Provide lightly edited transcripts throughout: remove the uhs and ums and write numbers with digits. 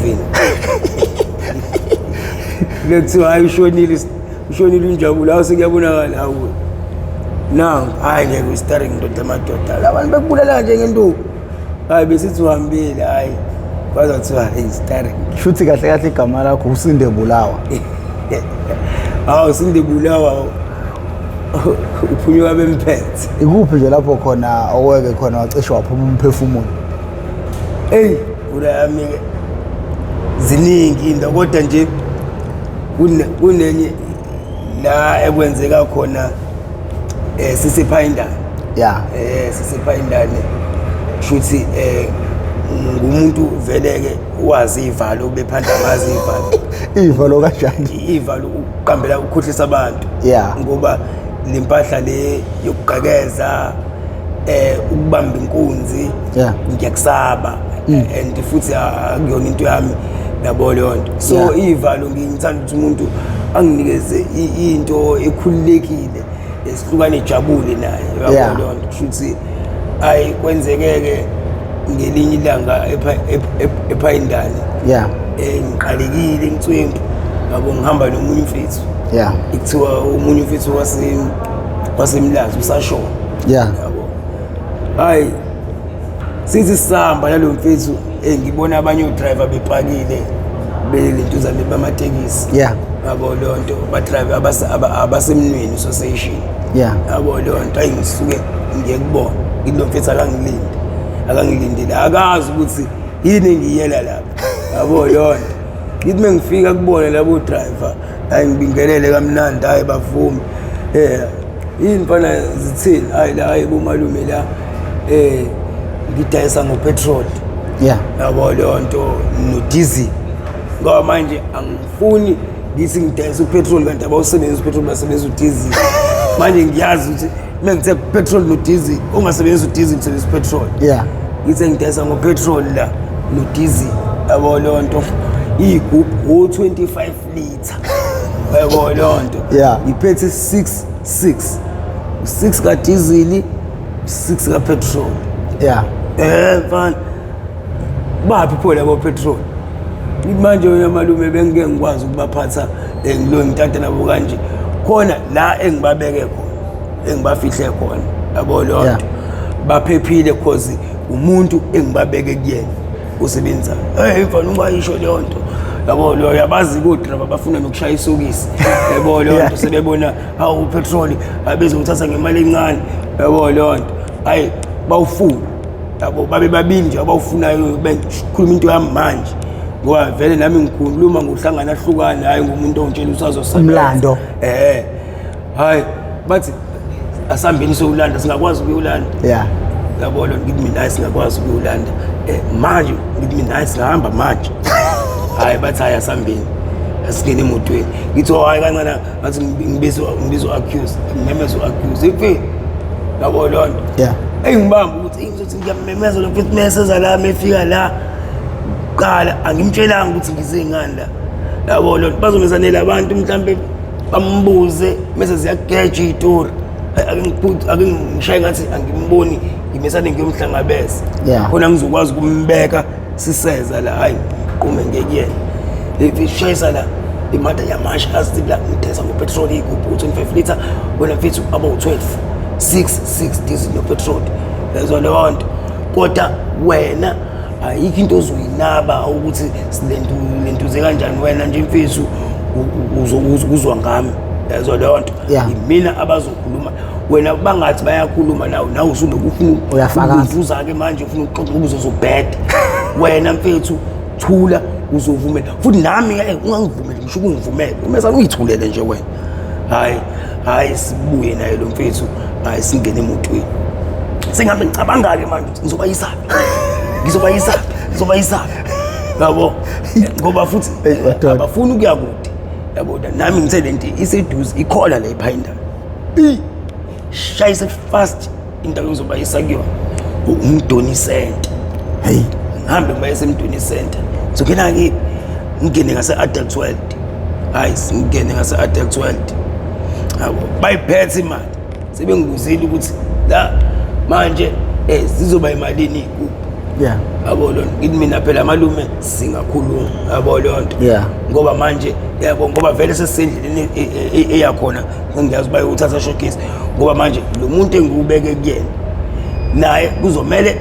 Estovini bekuthiwa hayi, ushonile, ushonile uNjabulo. Hawu, sekuyabonakala. Hawu, nangu, hhayi ngeke, u-starring ndoda, amadoda labantu bekubulala nje ngenduku. Hayi, besithi uhambile, hhayi, kwaza kuthiwa hey, starring. Shuthi kahle kahle igama lakho uSinde Bulawa. Hawu, Sinde Bulawa, uphunyuka bemphethe. Ikuphi nje lapho khona oweke khona wacishe waphuma umphefumulo? Eyi, ura yami-ke, ziningi into, kodwa nje kunenye la ekwenzeka khona sisephayindane. Sisephayindane, shuthi ngumuntu vele-ke wazi ivalo, bephandla ngazi ivalo. Ivalo kanjani? Ivalo ukuqambela, ukukhohlisa abantu. Ngoba le mpahla le yokugqekeza, ukubamba inkunzi, ngiyakusaba and futhi akuyona into yami, yabo leyo nto. So ivalo, ngithanda ukuthi umuntu anginikeze into ekhululekile, esihlukane, ejabule naye, yabo leyo nto. Kusho ayi, kwenzekeke ngelinye ilanga ephayindane, ngiqalekile, ngitswempu, yabo, ngihamba nomunye umfethu. Kuthiwa omunye umfethu wasemlazi usashona. Yabo, hayi, sithi sisahamba nalo mfethu, ngibona abanye o-driver bepakile belentuzane bamatekisi. Yabo leyo nto, ba-driver abasemnweni association. Yabo leyo nto, ayi, ngisuke ngiye kubona, ngithi lo mfethu akangilindi, akangilindile, akazi ukuthi yini engiyela lapha, yabo leyo nto. Ngithi uma ngifika kubona labo driver, hayi, ngibingelele kamnandi, hayi, bavume, yini mfana, zithini? Hayi la, hayi bomalume la, ngidayisa ngo-petrol, yabo leyo nto, no-diesel, ngoba manje angifuni ngithi ngidayisa u-petrol kanti abawusebenzisi u-petrol, basebenzisa u-diesel. Manje ngiyazi ukuthi uma ngithe petrol no-diesel, ungasebenzisi u-diesel, usebenzisa u-petrol. Ngithe ngidayisa ngo-petrol la no-diesel, yabo leyo nto, iy'gubhu o-25 litre, yabo leyo nto. Ngiphethe 6 6 6 kadizili, 6 ka-petrol. Mfana, baphi pho labo petrol? Manje wena malume, bengike ngikwazi ukubaphatha, ngilo ngitata nabo kanje khona la engibabeke khona, engibafihle khona, yabo leyo nto, baphephile cause umuntu engibabeke kuyena usebenzayo. Hey mfana, ungayisho leyo nto, yabo leyo, yabazi ko-driver bafuna nokushaya isokisi, yabo leyo nto, sebebona hawu, u-petrol abezowuthatha ngemali encane, yabo leyo nto, hayi, bawufuna, yabo, babe babili nje abawufunayo, bekhuluma into yami manje, ngoba vele nami ngikhuluma ngohlangana hlukane, hayi, ngumuntu ongitshela usazosebenza. Umlando. Hayi, bathi asambeni siyowulanda, singakwazi ukuyolanda. Yabo lo, ngithi mina hayi, singakwazi ukuyolanda manje, ngithi mina hayi, singahamba manje. Hayi, bathi hayi, asambeni, asingene emotweni. Ngithi oh, hayi kancane, ngathi ngibiza u-accuse, ngimemeza u-accuse ifi, yabo leyo nto. Engibamba ukuthi ngizothi ngiyamemeza lo mfethu meseza la, mefika la qala angimtshelanga ukuthi ngize ngani la, yabo lo nto, bazongezanela abantu mhlambe bambuze mese ziyageja iy'tori. Ake ake ngishaye ngathi angimboni, ngimesane ngiyomhlangabeza khona ngizokwazi ukumbeka siseza la. Hayi, qume ngekuyena, ishayisa la imata yamasha, azithi la ngidayisa ngo-petrol iy'gubhu u-25 litre, wena mfethu abawu-12, 6 6 diesel no-petrol, yezwa leyo nto. Kodwa wena ayikho into ozoyinaba ukuthi silentuze kanjani, wena nje mfethu uzwa ngami, yezwa leyo nto. Imina abazokhuluma, wena bangathi bayakhuluma nawe, nawe usulokhu Uyafakaza. Ufuna-ke manje, ufuna ukuxoxa ngoba uzozobheda. Wena mfethu thula, uzovumela futhi nami ungangivumeli ngisho ukungivumela, umesana uyithulele nje wena. Hayi hayi, sibuye naye lo mfethu, hayi, singene emotweni, sengihambe ngicabanga-ke manje ukuthi ngizobayisaphi, ngizobayisaphi, ngizobayisaphi, yabo, ngoba futhi Eyi, madoda. Abafuni ukuya kude, yabo. Nami ngithe le nto iseduze, ikhona la ephayindana, shayise fast indawo engizobayisa kuyona uMdoni Center. Hey. Ngihambe ngibayise eMdoni Center. Ngizongena kephi? Ngingene ngase-Adult World. Hayi, singene ngase-Adult World, yabo, bayiphethe imali, sebengibuzile ukuthi la manje zizoba imalini iy'gubhu. Yabo lona, ngithi mina phela malume singakhuluma, yabo leyo nto. Ngoba manje yabo, ngoba vele sesisendleleni eyakhona, ngiyazi uba uthatha showcase, ngoba manje lo muntu engiwubeke kuyena naye kuzomele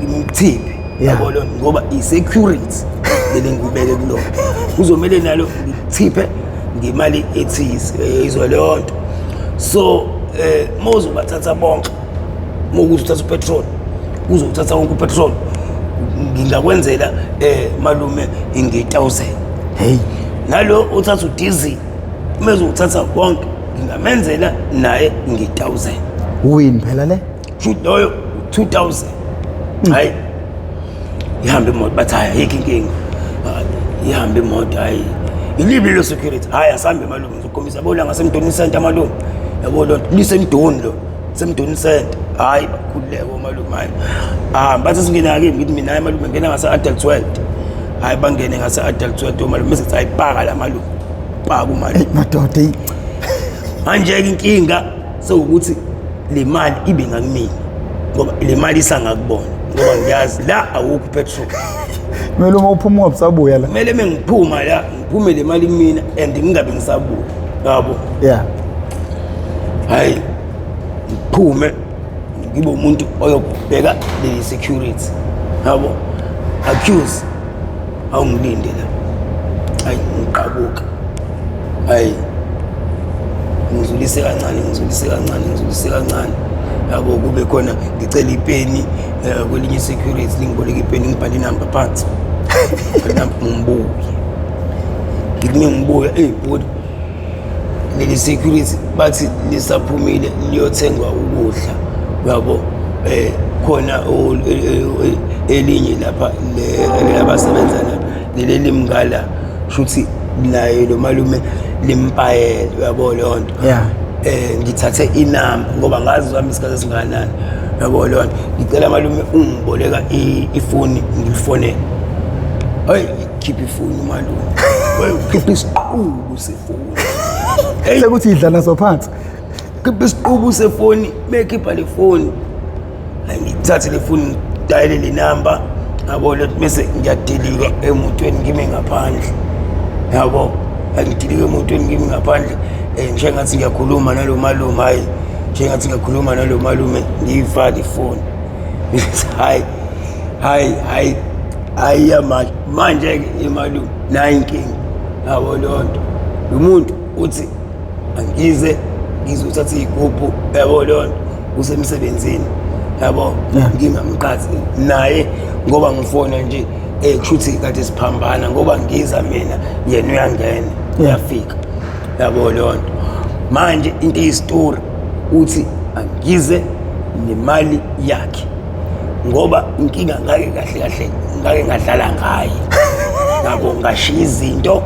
ngimthiphe. Yabo lona, ngoba i-security leli ngibeke kulona kuzomele nalo ngithiphe ngemali ethize, izwa leyo nto. So uma uzobathatha bonke, uma ukuthi uthatha upetrol, uzowuthatha wonke upetrol, ngingakwenzela malume nge-1000. Hey. Nalo uthatha udiesel, uma ezowuthatha wonke ngingamenzela naye nge-1000. Win phela le. Shoot loyo 2000. Hayi, ihambe imoto, bathi hayi, ayikho inkinga. Ihambe imoto, hayi, iliphi lo security? Hayi, asambe malume, ngizokukhombisa. Yabo la ngaseMdoni Center malume, yabo lo liseMdoni, lo seMdoni Center. Hayi, bakhululeke omalume. Hayi, ah, bathi singena kimi, ngithi mina hayi malume, ngena ngase-Adult World. Hayi, bangene ngase-Adult World omalume, bese hayi, paka la malume, paka umalume. Hey madoda, hey. Manje-ke inkinga sewukuthi le mali ibe ngakumina, ngoba le mali isangakubona, ngoba ngiyazi la awukho upetrol. Kumele uma uphuma ungabusabuya la. Kumele mengiphuma la ngiphume le mali kumina and ngingabe ngisabuya, yabo. Hayi, ngiphume ngibe umuntu oyobheka leli security, yabo, accuse awungilinde la. Hayi, ngiqabuka, hayi, ngizulise kancane, ngizulise kancane, ngizulise kancane, yabo. Kube khona ngicela ipeni kwelinye i-security, lingiboleka ipeni, ngibhale inamba phansi, inamba, ngibuye. Ngithi ngibuya, eyi bhuti, leli security bathi lisaphumile liyothengwa ukudla, yabo. Khona elinye lapha labasebenza la, leli limngala, shuthi naye lo malume limpayele, uyabo leyo nto. Ngithathe inamba ngoba ngazi wami isikhathi esingakanani, yabo leyo nto. Ngicela malume ungiboleka ifoni ngilifonele. Hayi, khipha ifoni malume. Hayi, khipha isiqubu sefoni. Hey, sekuthi idla naso phansi. Khipha isiqubu sefoni, bekhipha le foni. Hayi, ngithathe le foni, ngidayele le namba, yabo le, bese ngiyadilika emotweni ngime ngaphandle, yabo. Angidilike emotweni ngime ngaphandle, njengathi ngiyakhuluma nalo malume. Hayi, njengathi ngiyakhuluma nalo malume, ngiyifake ifoni. Hayi, hayi, hayi, hayi, yamanje manje-ke imalume nayi inkinga, yabo leyo nto. Lo muntu uthi angize ngizothatha iy'gubhu, yabo leyo nto, usemsebenzini, yabo. Ngingamqathi naye ngoba ngifona nje, kusho ukuthi kade siphambana, ngoba ngiza mina yena uyangena, uyafika, yabo leyo nto. Manje into eyisitori, uthi angize nemali yakhe, ngoba inkinga ngake kahle kahle ngake ngadlala ngaye, yabo, ngashiya izinto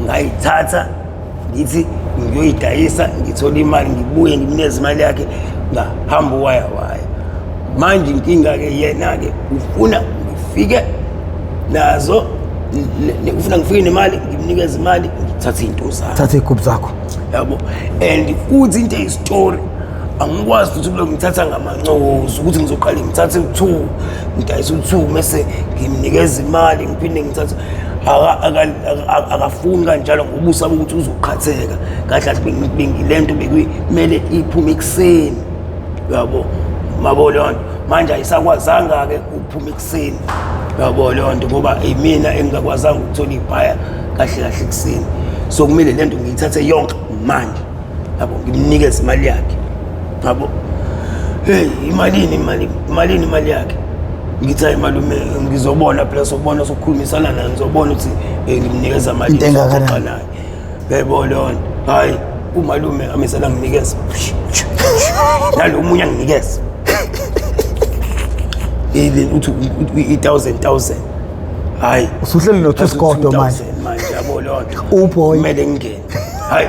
ngayithatha, ngithi ngiyoyidayisa ngithola imali, ngibuye ngimnikeze imali yakhe, ngahamba uwaya waya. Manje inkinga-ke yena-ke ufuna ngifike nazo, ufuna ngifike nemali, ngimnikeze imali, ngithathe iy'nto zami. Thatha iy'gubhu zakho. Yabo, and futhi into eyisitori, angikwazi futhi ukuloku ngithatha ngamancozu ukuthi ngizoqale ngithathe u-two, ngidayise u-two, mese ngimnikeza imali, ngiphinde ngithathe. Akafuni kanjalo ngoba usaba ukuthi uzoqhatheka. Kahle kahle le nto bekumele iphume ekuseni, uyabo, mabo leyo nto. Manje ayisakwazanga-ke ukuphuma ekuseni, uyabo leyo nto, ngoba imina engingakwazanga ukuthola ibhaya kahle kahle ekuseni. So kumele le nto ngiyithathe yonke manje, yabo, ngimnikeze imali yakhe, yabo. Hey, imalini imali, imalini imali yakhe? Ngithi hayi malume, ngizobona phela, sobona, sokukhulumisana naye, ngizobona ukuthi ngimnikeza imali. Into engakanani? Soxoxa naye, yebo leyo nto. Hayi, umalume amisela nginikeza nalo omunye anginikeza uthi i-thousand thousand. Hayi. Usuhleli no-two sigodo manje. 2000 manje, yabo leyo nto. Uboy. Kumele ngingene. Hayi,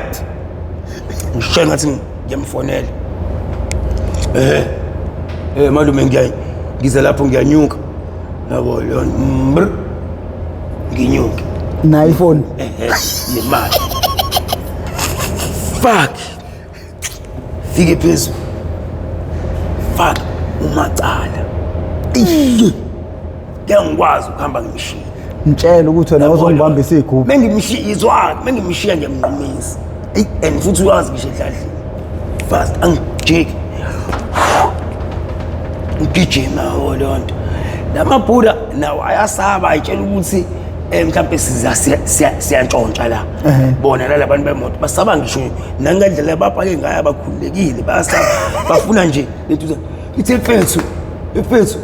ngishaye ngathi ngiyamfonela. Malume, ngiyayi ngize lapho, ngiyanyuka, yabo leyo nto. Mbr, nginyuke. Nayo ifoni. Ehe, nemali. Fuck, fike phezulu, fuck, umacala. Iye. Ngeke ngikwazi ukuhamba ngimshiya. Mtshela ukuthi wena uzongibambisa igubhu. Mengimshiya izwa, mengimshiya ngiyamnqumisa. Eyi and futhi uyazi ngisho edladleni. Fast angijiki. Ngigijima leyo nto. Lamabhuda nawo ayasaba ayitshela ukuthi mhlawumbe siza siyantshontsha la. Bona la labantu bemoto basaba ngisho nangendlela abapake ngayo abakhululekile bayasaba bafuna nje lento ithe mfethu mfethu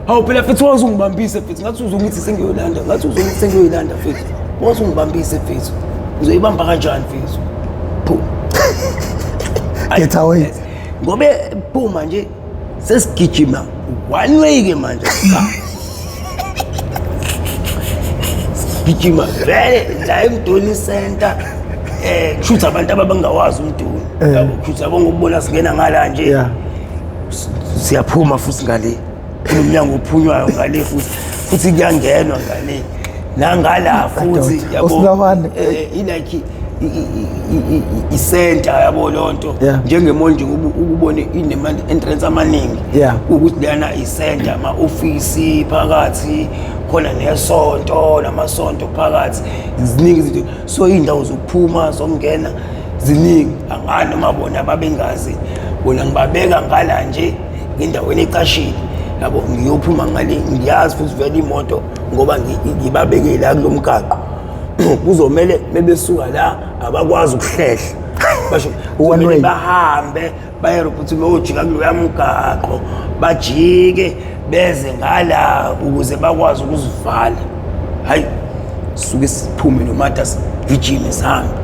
hawu phela mfethu waze ungibambise mfethu ngathi uzongithi sengiyolanda ngathi uzongithi sengiyoyilanda mfethu waze ungibambise mfethu uzoyibamba kanjani mfethu phuma. Get away. Ngobe phuma nje sesigijima one way ke manje cha sigijima vele la eMdoni Center kushuthi abantu ababangawazi uMdoni yabo kushuthi yabo ngokubona singena ngala nje siyaphuma futhi ngale kunomnyango ophunywayo ngale futhi kuyangenwa ngale nangala futhi yabo Usilawane. Ilike isenta yabo lonto njengemall nje ukubone inema entrance amaningi ukuthi lana isenta ama office phakathi khona nesonto namasonto phakathi ziningi izinto so indawo zokuphuma zokungena ziningi angani noma bona babengazi bona ngibabeka ngala nje endaweni ecashile yabo ngiyophuma ngale ngiyazi futhi vele imoto ngoba ngibabeke la kulomgaqo kuzomele mebesuka la abakwazi ukuhlehla basho One way. bahambe baye ukuthi beyojika kuloya mgaqo bajike beze ngala ukuze bakwazi ukuzivala. Hayi suke siphume nomata sigijime sihambe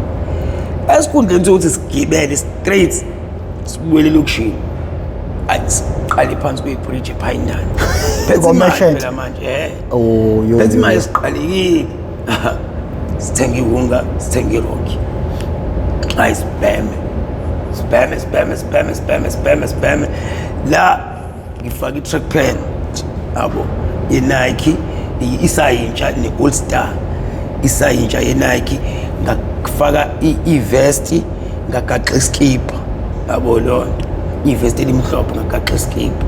esikhundleni sokuthi sigibele straight sibuyele elokishini. Ayi siqale phansi kwebridge ePhayindane. Phethe imali Kwa-merchant. phela manje Oh, yo, phethe yo, imali yo. siqalekile. Sithenga iwunga, sithenga iroki. Hayi sibheme. Sibheme, sibheme, sibheme, sibheme, sibheme, sibheme. La ngifaka i-track pant yabo ye-Nike isayintsha ne-All Star isayintsha ye-Nike ngafaka i-vest ngagaxa iskipa yabo leyo nto i-vest elimhlophe ngagaxa iskipa.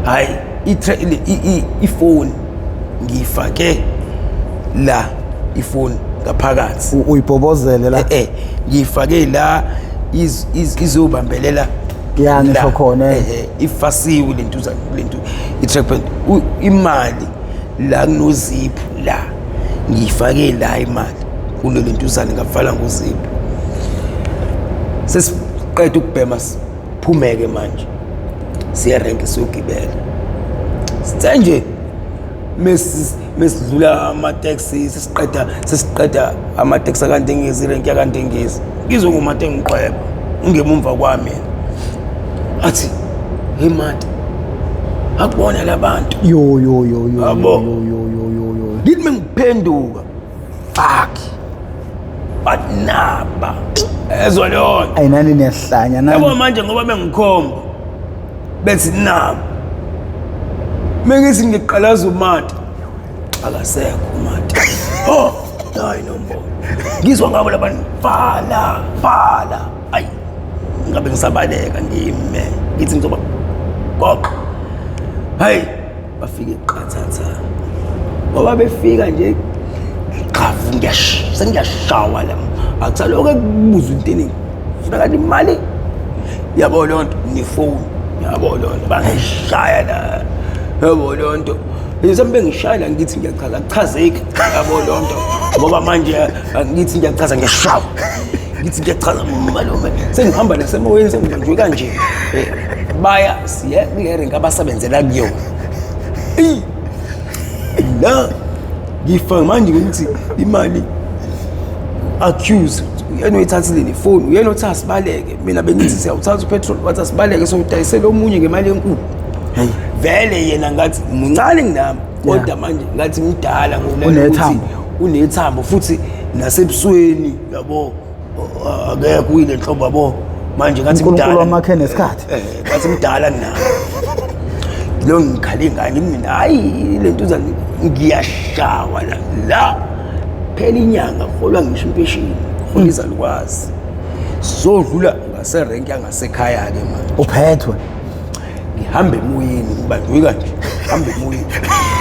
Hayi ifoni ngiyifake la ifoni ngaphakathi Uyibhobozele la ngiyifake la izobambelela Ya, ngisho khona, eh. Ifasiwe lento lento i-track pant imali la kunoziphu la ngiyifake la imali kulo lentuzane ngavala ngoziphu. Sesiqeda ukubhema siphumeke manje siye renke siyogibela. Sithe nje mesidlula amateksi sesiqeda amateksi akaNdengezi irenki yakaNdengezi ngizwe ngumate ngiqweba ungemumva kwami yena athi hey mate akubona labantu yo yo yo yo Yabo. yo yo yo yo yo ngithi mengiphenduka fuck but naba ezwa leyo nto ayi nani niyahlanya nani yabo manje ngoba bengikhomba bethi naba mengithi ngiqalaza umata akasekho umata oh hayi nombono ngizwa ngabo labantu vala vala ayi ngabe ngisabaleka ngime ngithi ngizoba goqo hayi bafike qathatha ngoba befika nje qhavu sengiyashawa la akusalokho ekubuza into eningi funeka imali yabo leyo nto nefoni yabo leyo nto bangishaya la yabo leyo nto ngisembe ngishaya la ngithi ngiyachaza akuchazeki yabo leyo nto ngoba manje ngithi ngiyachaza ngiyashawa ngithi ngiyachaza malume sengihamba nasemoyeni sengibanjwe kanje baya siye kule renki abasebenzela kuyona eyi la ngifaka manje ukuthi imali accuse uyena oyithathile nefoni uyena othi asibaleke mina bengithi siyawuthatha upetrol wathi asibaleke sowudayisela omunye ngemali enkulu vele yena ngathi muncane kunami kodwa manje ngathi mdala Unethambo. Unethambo futhi nasebusweni yabo akekho uyile nhlobo yabo manje ngathi uNkulunkulu mdala wamakhe nesikhathi. Ngathi mdala kunami lo ngikhale ngani mina hayi lento uza ngiyashawa la la phela inyanga holwa ngisho impesheni hola izalukwazi sodlula ngaserenki yangasekhaya ke manje uphethwe. Ngihamba emoyeni, ngibanjwe kanje, ngihamba emoyeni.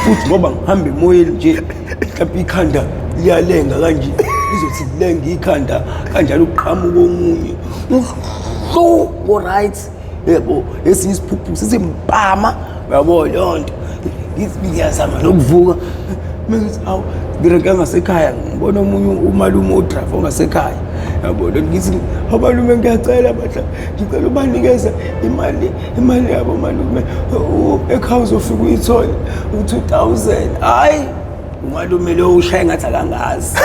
Futhi ngoba ngihamba emoyeni nje, mhlawumbe ikhanda liyalenga kanje, lizothi lilenga ikhanda kanjalo uqhamuka omunye. Uhlu ngo-right. Yebo, esinye isiphuphu sithi mpama, uyabo leyo nto. Ngithi ngiyazama nokuvuka. Mengithi awu, ngirenke ngasekhaya ngibona omunye umalume odrayiva ongasekhaya. Yabo lo ngithi abalume ngiyacela bandla, ngicela ubanikeze imali yabo malume. Ekhaya uzofika uyithole u-2000. Hayi, umalume lo ushaya ngathi akangazi.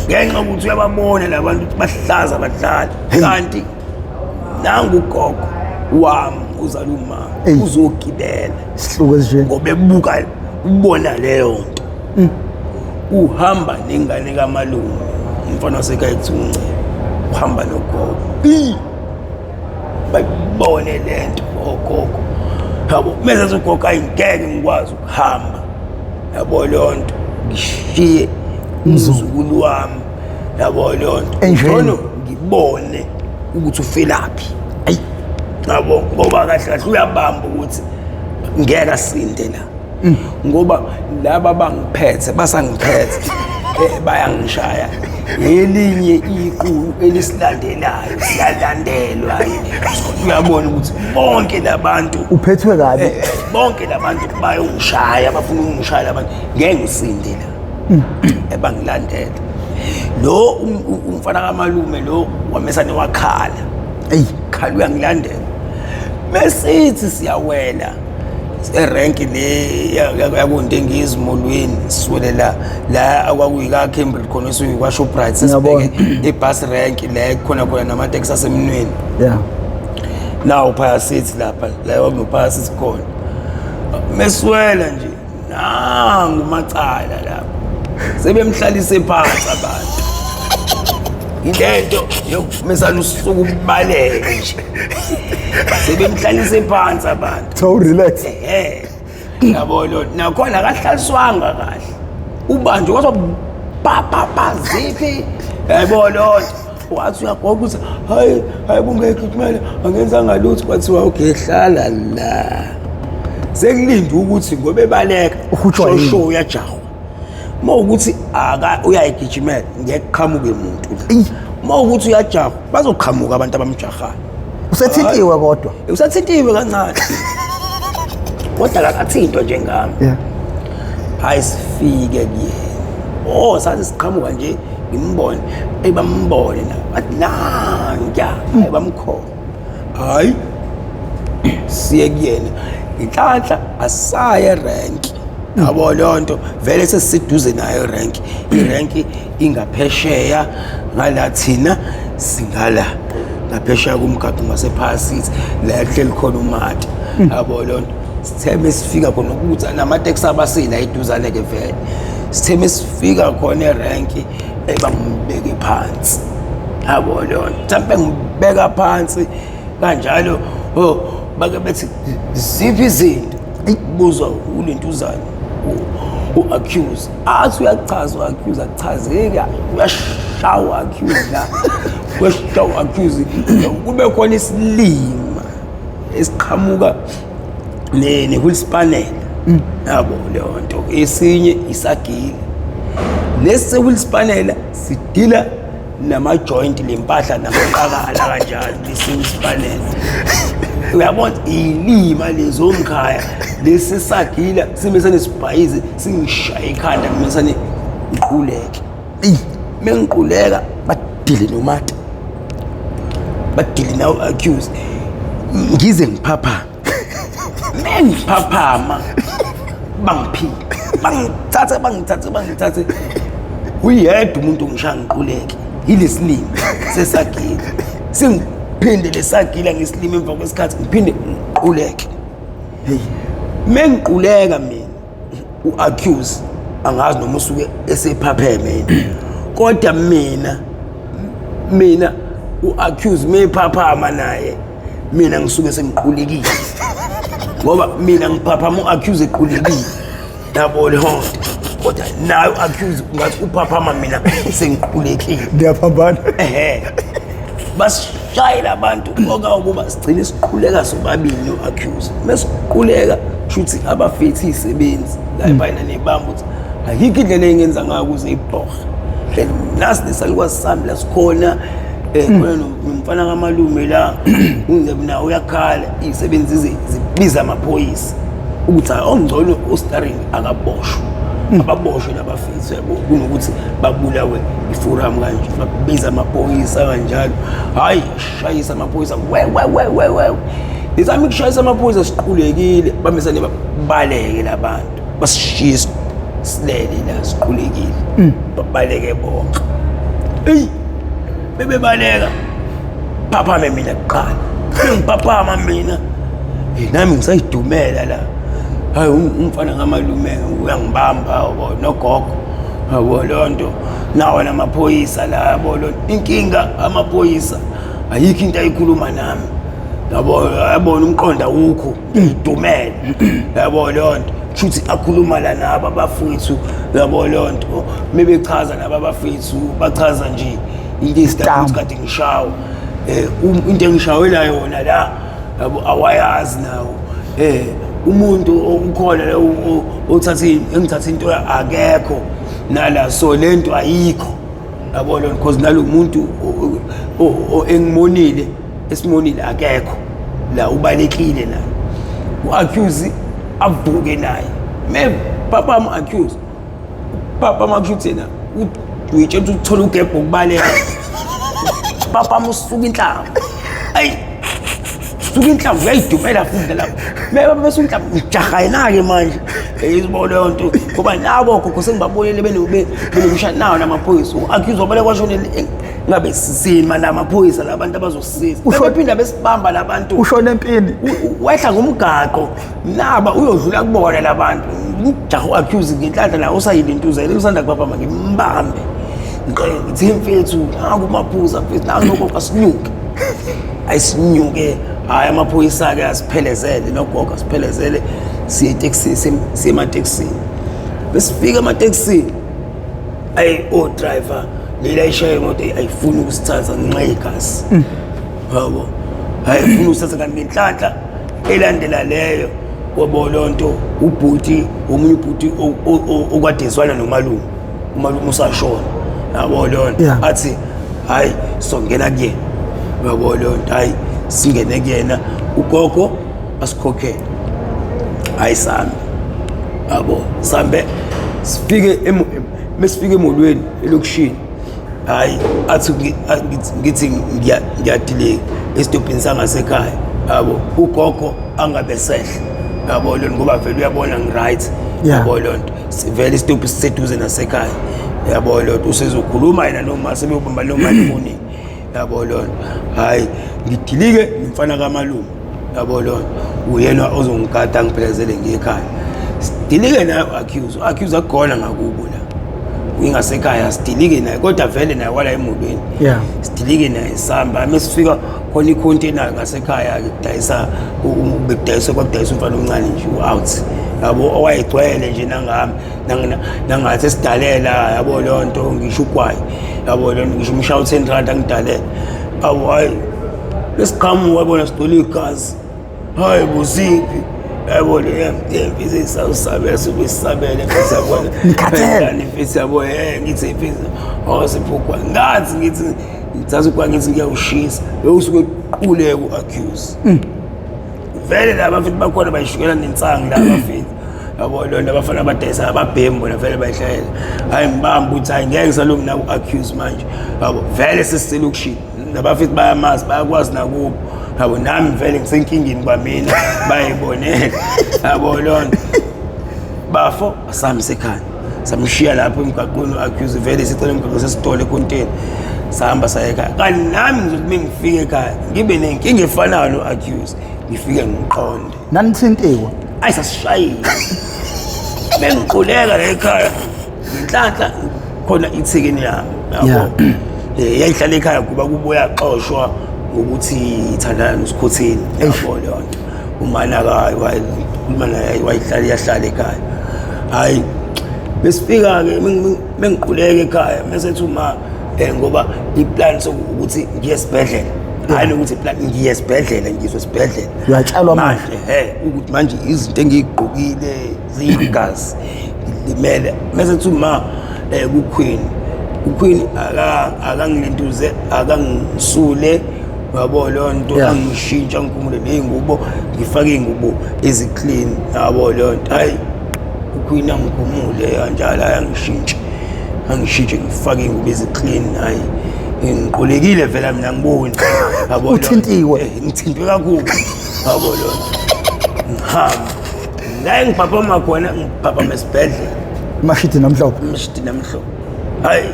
Ngenxa yokuthi uyababona labantu ukuthi bahlaza badlala. Kanti nangu ugogo wami uzala uma uzogibela. Isihluku esinje. Ngoba ebuka ubona leyo nto. Uhamba nengane kamalume, umfana wasekhaya kuthiwa uNcebo, uhamba nogogo. Bayibone le nto ogogo. Yabo, mese ugogo ayingeke ngikwazi ukuhamba. Yabo leyo nto, ngishiye umzukulu wami. Yabo leyo nto. Ngcono ngibone ukuthi ufelaphi. Ayi, yabo, ngoba kahle kahle uyabamba ukuthi ngeke asinde la. Ngoba laba bangiphethe, basangiphethe, bayangishaya. Elinye iqulu elisilandelayo siyalandelwa. Uyabona ukuthi bonke labantu uphethwe kabi. Bonke labantu bayongishaya, bafuna ukungishaya labantu, ngeke ngisinde la. Ebangilandela. Lo umfana kamalume lo wamesane wakhala. Ey, khala uyangilandela. Mesithi siyawela erenki le yakoNtengezi Molweni, siwelela la akwakuyika Cambridge khona esuyikwa Shoprite, sesibheke ibus rank la khona khona namateksi asemnweni. Nawu phaya sithi lapha la kwakunophaya sithi khona. Meswela nje nangu macala lapha. Sebemhlalise phansi abantu. Lento yokumesana usuku ubaleke nje. Sebemhlalise phansi abantu. So relax. Yabo lo nakhona akahlaliswanga kahle. Ubanjwe kwathi pa pa pa ziphi. Yabo lo wathi uyagoga ukuthi hayi hayi kungekho kumele angenzanga lutho, kwathiwa okay hlala la. Sekulindwe ukuthi ngoba ebaleka Uhutshwa yini? sho uyajahwa. Uma ukuthi aka uyayigijimela ngeke kuqhamuke umuntu la. Uma ukuthi uyajahwa bazoqhamuka abantu abamjahayo. Usethintiwe kodwa. Usathintiwe kancane. Kodwa akathintwa njengami. Hayi sifike kuyena. Oh sathi siqhamuka nje ngimbone, ebambone na. Bathi nanka, hayi bamkhona. Hayi siye kuyena. Inhlanhla asaye rank. Yabo leyo nto vele sesiduze nayo rank. I-rank ingaphesheya ngala thina singala ngaphesheya kumgaqo ngasephasi la kuhleli khona uMata. Yabo leyo nto. Sitheme sifika khona ukuthi namateksi abasila eduzane ke vele. Sitheme sifika khona erank ebambeke phansi. Yabo leyo nto. Mhlawumbe ngibeka phansi kanjalo oh bake bethi ziphi izinto kubuzwa ulentuzana u-accuse athi uyachaza u-accuse akuchazeki uyashawa accuse la uyashawa accuse kube khona isilima esiqhamuka ne-wheel spanner yabo leyo nto esinye isagile lesi se-wheel spanner sidila nama-joint lempahla namaqakala kanjalo lesi-wheel spanner uyabona ilima lezomkhaya lesi sagila simesane sibhayize singishaya ikhanda ngimesane ngiquleke mengiquleka badile nomata badile nawo accuse ngize ngiphaphama mengiphaphama bangiphile bangithathe uyedwa umuntu ongishaya ngiquleke yilesilimi sesagila sengiphinde lesagila ngesilimi emva kwesikhathi ngiphinde ngiquleke mengiquleka mina u-accuse angazi noma usuke esephapheme yini kodwa mina u-accuse mephaphama naye mina ngisuke sengiqulekile ngoba mina ngiphaphama u-accuse equlekile yabo leyo nto kodwa naye u-accuse ngathi uphaphama mina sengiqulekile Ndiyaphambana. Ehe. Basishayela abantu okawukuba sigcine siquleka sobabili no-accuse. Mesiquleka shuthi abafethi izisebenzi la ephayina nebamba ukuthi ayikho indlela engenza ngayo ukuze ibhohe. Then nasi nesalukwazi sami la sikhona khona nomfana kamalume la unzebe nawo uyakhala, izisebenzi zibiza amaphoyisa ukuthi hayi ongcono uStaring akaboshwe, ababoshwe labafethu yabo, kunokuthi babulawe iforum kanje. Babiza amaphoyisa kanjalo, hayi shayisa amaphoyisa we we we we we ngizama ukushayisa amaphoyisa, siqulekile, bamisane babaleke labantu, basishiye silele la siqulekile, babaleke bonke. Eyi bebebaleka, phaphame mina kuqala, ngiphaphama mina nami ngisayidumela la, hayi umfana ngamalume uyangibamba yabo nogogo yabo leyo nto, nawo namaphoyisa la yabo lo inkinga amaphoyisa ayikho into ayikhuluma nami yabo, yabona umqondo awukho, ngidumele yabo leyo nto, shuthi akhuluma la nabo abafowethu yabo leyo nto, mebechaza nabo abafowethu bachaza nje into esidaba kade ngishawa into engishawela yona la yabo awayazi nawo umuntu ukhona la othatha engithatha into akekho nala, so lento ayikho yabo lona, because nalo muntu engimonile esimonile akekho la, ubalekile naye u-accuse avuke naye me papa am-accuse papa makusho yena uyitshela ukuthi uthola ugebho ukubaleka, papa usuka inhlamba, ayi suka inhlamvu uyayidumela futhi lapho beba besuka inhlamvu ngijaha yena-ke manje izibona leyo nto, ngoba nabo gogo sengibabonile benokushaya nawo namaphoyisa u-accuse wabaleka kwashonele ngabe sisima namaphoyisa labantu abazosisiza bephinda besibamba labantu ushone empini wehla ngomgaqo naba uyodlula kubona labantu ngijaha u-accuse ngenhlanhla la usayilintuzele usanda kuphaphama ngimbambe ngithi mfethu nangu umaphuza mfethu nangu nogogo asinyuke ayisinyuke, hhayi amaphoyisa-ke asiphelezele nogogo asiphelezele siye etekisini siye ematekisini, besifika ematekisini ayi o-driver leli ayishaye imoto ayifuni ukusithatha ngenxa yegazi yabo, hayi ifuna ukusithatha. Kanti ngenhlanhla elandela leyo kwabo leyo nto ubhuti omunye ubhuti okade ezwana nomalume, umalume usashona yabo leyo nto, athi hayi songena kuyena yabo leyo nto, hayi singene kuyena ugogo asikhokhele, hayi sambe yabo sambe sifike mesifike emolweni elokishini, hayi athi ngithi ngiyadileka esitobhini sangasekhaya yabo, ugogo angabe sehle yabo lona ngoba vele uyabona ngi-right yabo leyo nto, vele isitobhi siseduze nasekhaya yabo leyo nto, usezokhuluma yena noma sebeyobamba noma efonini yabo leyo nto, hhayi ngidilike nomfana kamalume yabo leyo nto, uyena ozongigada angiphelezele ngiye ekhaya, sidilike naye u-accuse, u-accuse akukhona ngakubo la ingasekhaya, sidilike naye kodwa vele naye wala emolweni sidilike naye sihamba mesifika khona ikhontena ngasekhaya-ke kudayisa bekudayisa kwakudayisa umfana omncane nje u-out yabo owayegcwele nje nangami nangathi esidalela yabo leyo nto ngisho ugwayi yabo leyo nto ngisho umshaya u-10 rand angidalela yabo, hhayi besiqhamuka yabona sigcwele igazi, hayi buziphi yabo le mfisi isawusabela sibuyisabele mfisi yabona Nikhathele. Mfisi yabo ngithi mfisi awusiphukwa ngathi ngithi ngithatha ugwayi ngithi ngiyawushisa bewusuke quleka u-accuse vele laba futhi bakhona bayishukela nensangu laba futhi yabo lona abafana abadayisa ababhemi bona vele bayihlayela, hayi ngibamba ukuthi hayi ngeke ngisalungi naku-accuse manje yabo, vele sesiselokishini nabafithi bayamazi bayakwazi nakubo yabo, nami vele ngisenkingeni kwamina bayibonela yabo lona bafo asami sekhaya samshiya lapho emgaqweni u-accuse vele sicela emgaqo sesitolo ekonteni sahamba saya ekhaya, kanti nami ngizothi uma ngifike ekhaya ngibe nenkinga efanayo no-accuse ngifike ngiqonde Nanithintiwe. Ayi sasishayile bengiquleka la ekhaya ngenhlanhla khona ithekeni yami yabo yayihlala ekhaya kuba kubo yaxoshwa ngokuthi ithandana nosikhotheni yabo leyo nto, umana umana wayihlala iyahlala ekhaya, hayi besifika-ke mengiquleka ekhaya mese ethi uma ngoba iplan sokuthi ngiye esibhedlela Hayi nokuthi plan, ngiye esibhedlela, ngizwe esibhedlela. Uyatshalwa manje. Manje ukuthi manje izinto engiyigqokile ziyigazi, ngilimele. Mase kuthi ma kuQueen, uQueen akangilentuze, akangisule, yabo leyo nto. Angishintsha, ngikhumule ney'ngubo, ngifake iy'ngubo ezi-clean, yabo leyo nto. Hhayi, uQueen angikhumule kanjalo, hhayi, angishintshe, angishintshe, ngifake iy'ngubo ezi-clean. Hhayi, ngiqolekile vele mina, ngiboni, yabo leyo nto. Uthintiwe. Ngithintwe kakhulu, yabo leyo nto. Ngihamba la engiphaphama khona, ngiphaphama esibhedlela. Mashidi namhlophe. Mshidi namhlophe. Hayi,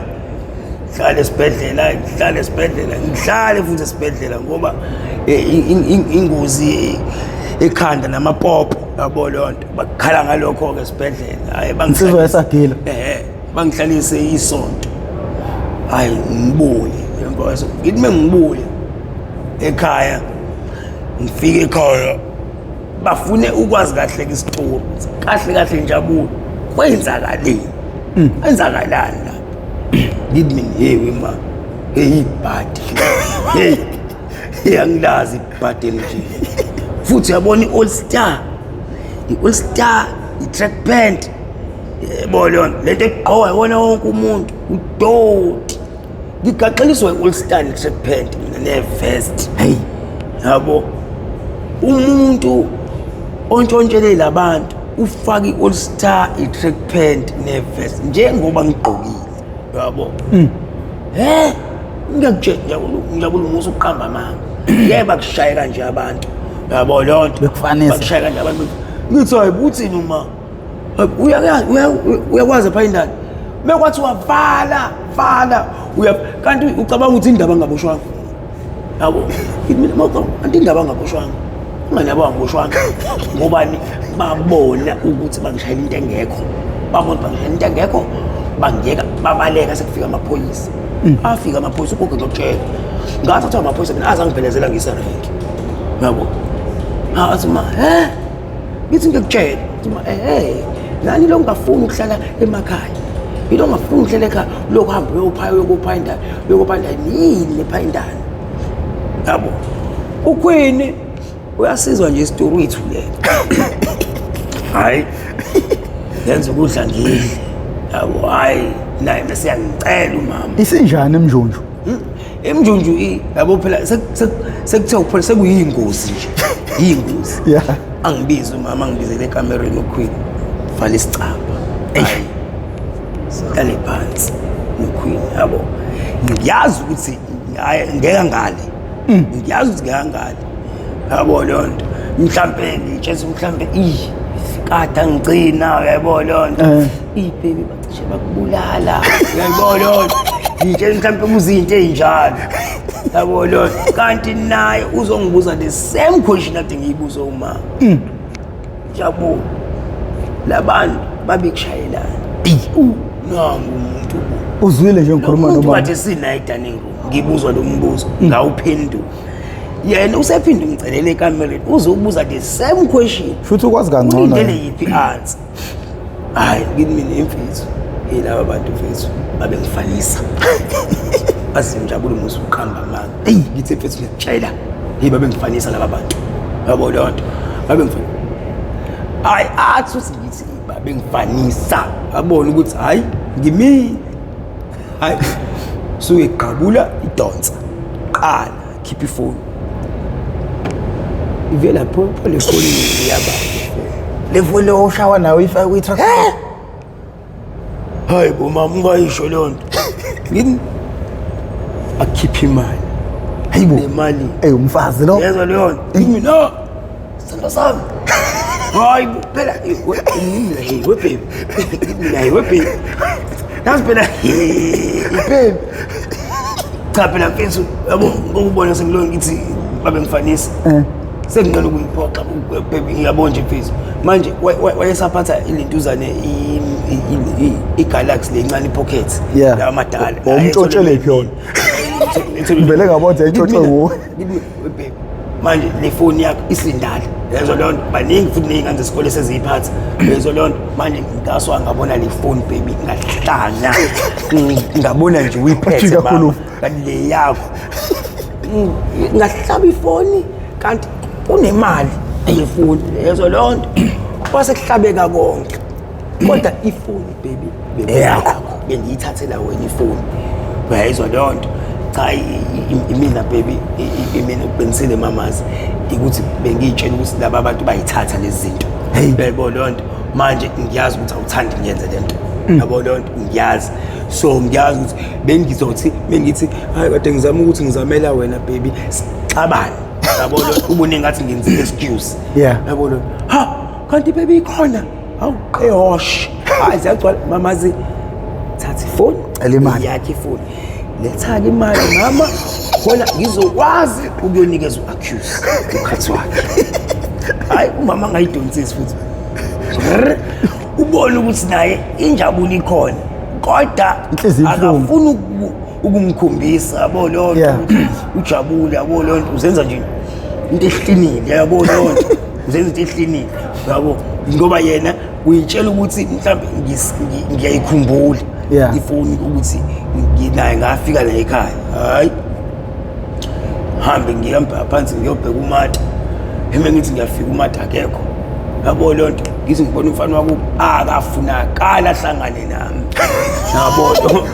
ngihlale esibhedlela, hayi, ngihlale esibhedlela, ngihlale futhi esibhedlela ngoba ingozi ekhanda namapopo, yabo leyo nto. Bakhala ngalokho-ke esibhedlela. Hayi, Insizwa yesagila. Bangihlalise isonto. Hayi, ngibuye emva kwesonto, ngithi uma ngibuye ekhaya, ngifike ekhaya, bafune ukwazi kahle isitori kahle kahle, njabulo, kwenzakaleni, kwenzakalani lapha. Ngithi mina, hey wema, hey, ibhadi, hey, hey, angilazi ibhadi nje futhi. Uyabona i-all star, i-all star, i-track pant, yebo, leyo lento egqokwa yibona wonke umuntu, udoti. Ngigaxeliswa i-all star ne-track pant mina ne-vest. Hey. Yabo, umuntu ontshontshele labantu ufake i-all star, i-track pant ne-vest njengoba ngigqokile, yabo. He, ngiyakutshela, ngiyabula umusa ukuqamba amanga, ngeke bakushaye kanje abantu, yabo leyo nto. Bekufanisa. Bakushaye kanje abantu. Ngithi, hayi, uthini uma uyakwazi pha indaba mekwathiwa vala vala, uya kanti ucabanga ukuthi indaba angaboshwanga, yabo. Ngithi mina, kanti indaba angaboshwanga, ingane yabo angaboshwanga ngobani? Babona ukuthi bangishayela into engekho, babona ukuthi bangishayela into engekho, bangiyeka, babaleka. Sekufika amaphoyisa, afika amaphoyisa, ugogo ngiyokutshela, ngathathwa amaphoyisa mina, aze angiphelezela ngiserenki, yabo. Athi ma, he, ngithi ngiyakutshela. Ngithi ma, ehe, nani lo ngafuni ukuhlala emakhaya, yilo ngafuni ukuhlala ekhaya, lokhu hamba uyophaya, uyokupha indaba, uyokupha indaba yini lepha indaba, yabo. Ukhwini uyasizwa nje isitori, uyithulele. Hayi, ngenza ukudla, ngidle, yabo. Hayi, naye bese yangicela umama. Isinjani emnjunju? Emnjunju yabo phela sekuthiwa kuphela sekuyingozi nje, yingozi. Angibize umama, angibizele ekamereni uQueen, vala isicaba. Hayi, sihlale phansi noQueen, yabo. Ngiyazi ukuthi hayi, ngeke ngale, ngiyazi ukuthi ngeke ngale, yabo leyo nto. Mhlampe ngitshela, mhlampe i kade angigcina, uyayibona leyo nto. Baby, bacishe bakubulala, uyayibona leyo nto. Ngitshela mhlampe kuzinto ey'njalo, yabo leyo nto. Kanti naye uzongibuza the same question ade ngiyibuza uma, jabo, labantu babekushayelana, nangu umuntu. Uzwile nje ngikhuluma umuntu nobaba. Kade sinaye e-dining room, ngibuzwa lo mbuzo, ngawuphendula. Yena usephinda ungicelela ekamereni, uzokubuza the same question. Futhi ukwazi kangcono. Ulindele yiphi answer? Hayi, ngithi mina, imfethu, yilaba bantu mfethu babengifanisa, bazinjabulo musa ukuqamba amanga. Eyi, ngithi mfethu, ngiyakutshela, hey, babengifanisa laba bantu, yabo leyo nto, babengifanisa. Hayi, athi uthi ngithi babengifanisa, abone ukuthi hayi, ngimile. Hayi, suke gqabula idonsa, qala khipha ifoni, ivela pho le foni yaba. Le foni oshawa nayo ifake kwi-truck. Hayi bo mama, ungayisho leyo nto. Ngithi akhiphe imali. Hayibo. Le mali. Ey, umfazi lo. Yezwa leyo nto. Ngithi mina, sithando sami, hayi bo phela, mina, hey we baby, ngithi mina, hey we baby, nazi phela, hey baby. Cha phela mfethu, yabo, ngokubona sengilo ngithi babengifanisa. Senginqena ukuyiphoxa baby, ngiyabona nje mfethu. Manje wayesaphatha ilentuzane, i-Galaxy lencane, i-pocket. La amadala. Wawumtshontshele phi yona? Ngivele ngabona yayitshontshwe nguwe. Baby, manje le foni yakho isindala, yezwa leyo nto. Baningi futhi ney'ngane zesikole seziyiphatha, yezwa leyo nto. Manje ngaswa ngabona le foni baby, ngahlanya, ngabona nje uyiphethe Wajika baba. khuluma. Kanti le yakho. Ngahlaba ifoni kanti kunemali eyifoni lezo leyo nto, kwase kuhlabeka konke. Kodwa ifoni baby Eyakho. Bengiyithathela wena ifoni, uyayizwa leyo nto? Cha, imina baby, imina uqinisile mamazi ukuthi bengiyitshela ukuthi laba bantu bayithatha lezi zinto. Hey. Uyayibona leyo nto? Manje ngiyazi ukuthi awuthandi ngiyenze le nto, yabo leyo nto, ngiyazi. So ngiyazi ukuthi bengizothi bengithi hayi, kade ngizama ukuthi ngizamela wena baby, sixabane, yabo leyo nto, ubone ngathi ngenza i-excuse. Yabo leyo, ha, kanti baby ikhona, hawu, qehosh, hayi, ziyagcwala mamazi, thatha ifoni. Cela imali. Yakhe ifoni, letha-ke imali mama, khona ngizokwazi ukuyonikeza u-accuse ukhathi wakhe. Hayi, umama angayidonsisi futhi. Rrr. Ubone ukuthi naye injabulo ikhona, kodwa Inhliziyo ibuhlungu. Akafuni ukumkhombisa, yabo leyo nto, ukuthi ujabule, yabo leyo nto. Uzenza nje into ehlinile, yabo leyo nto, uzenza into ehlinile, yabo, ngoba yena uyitshela ukuthi mhlawumbe ngiyayikhumbula ifoni ukuthi nginaye, ngafika naye ekhaya. Hayi, hambe ngihamba phansi ngiyobheka umata, eme ngithi ngiyafika, umata akekho, yabo leyo nto. Ngithi ngibona umfana wakubo, akafunakala ahlangane nami, yabo.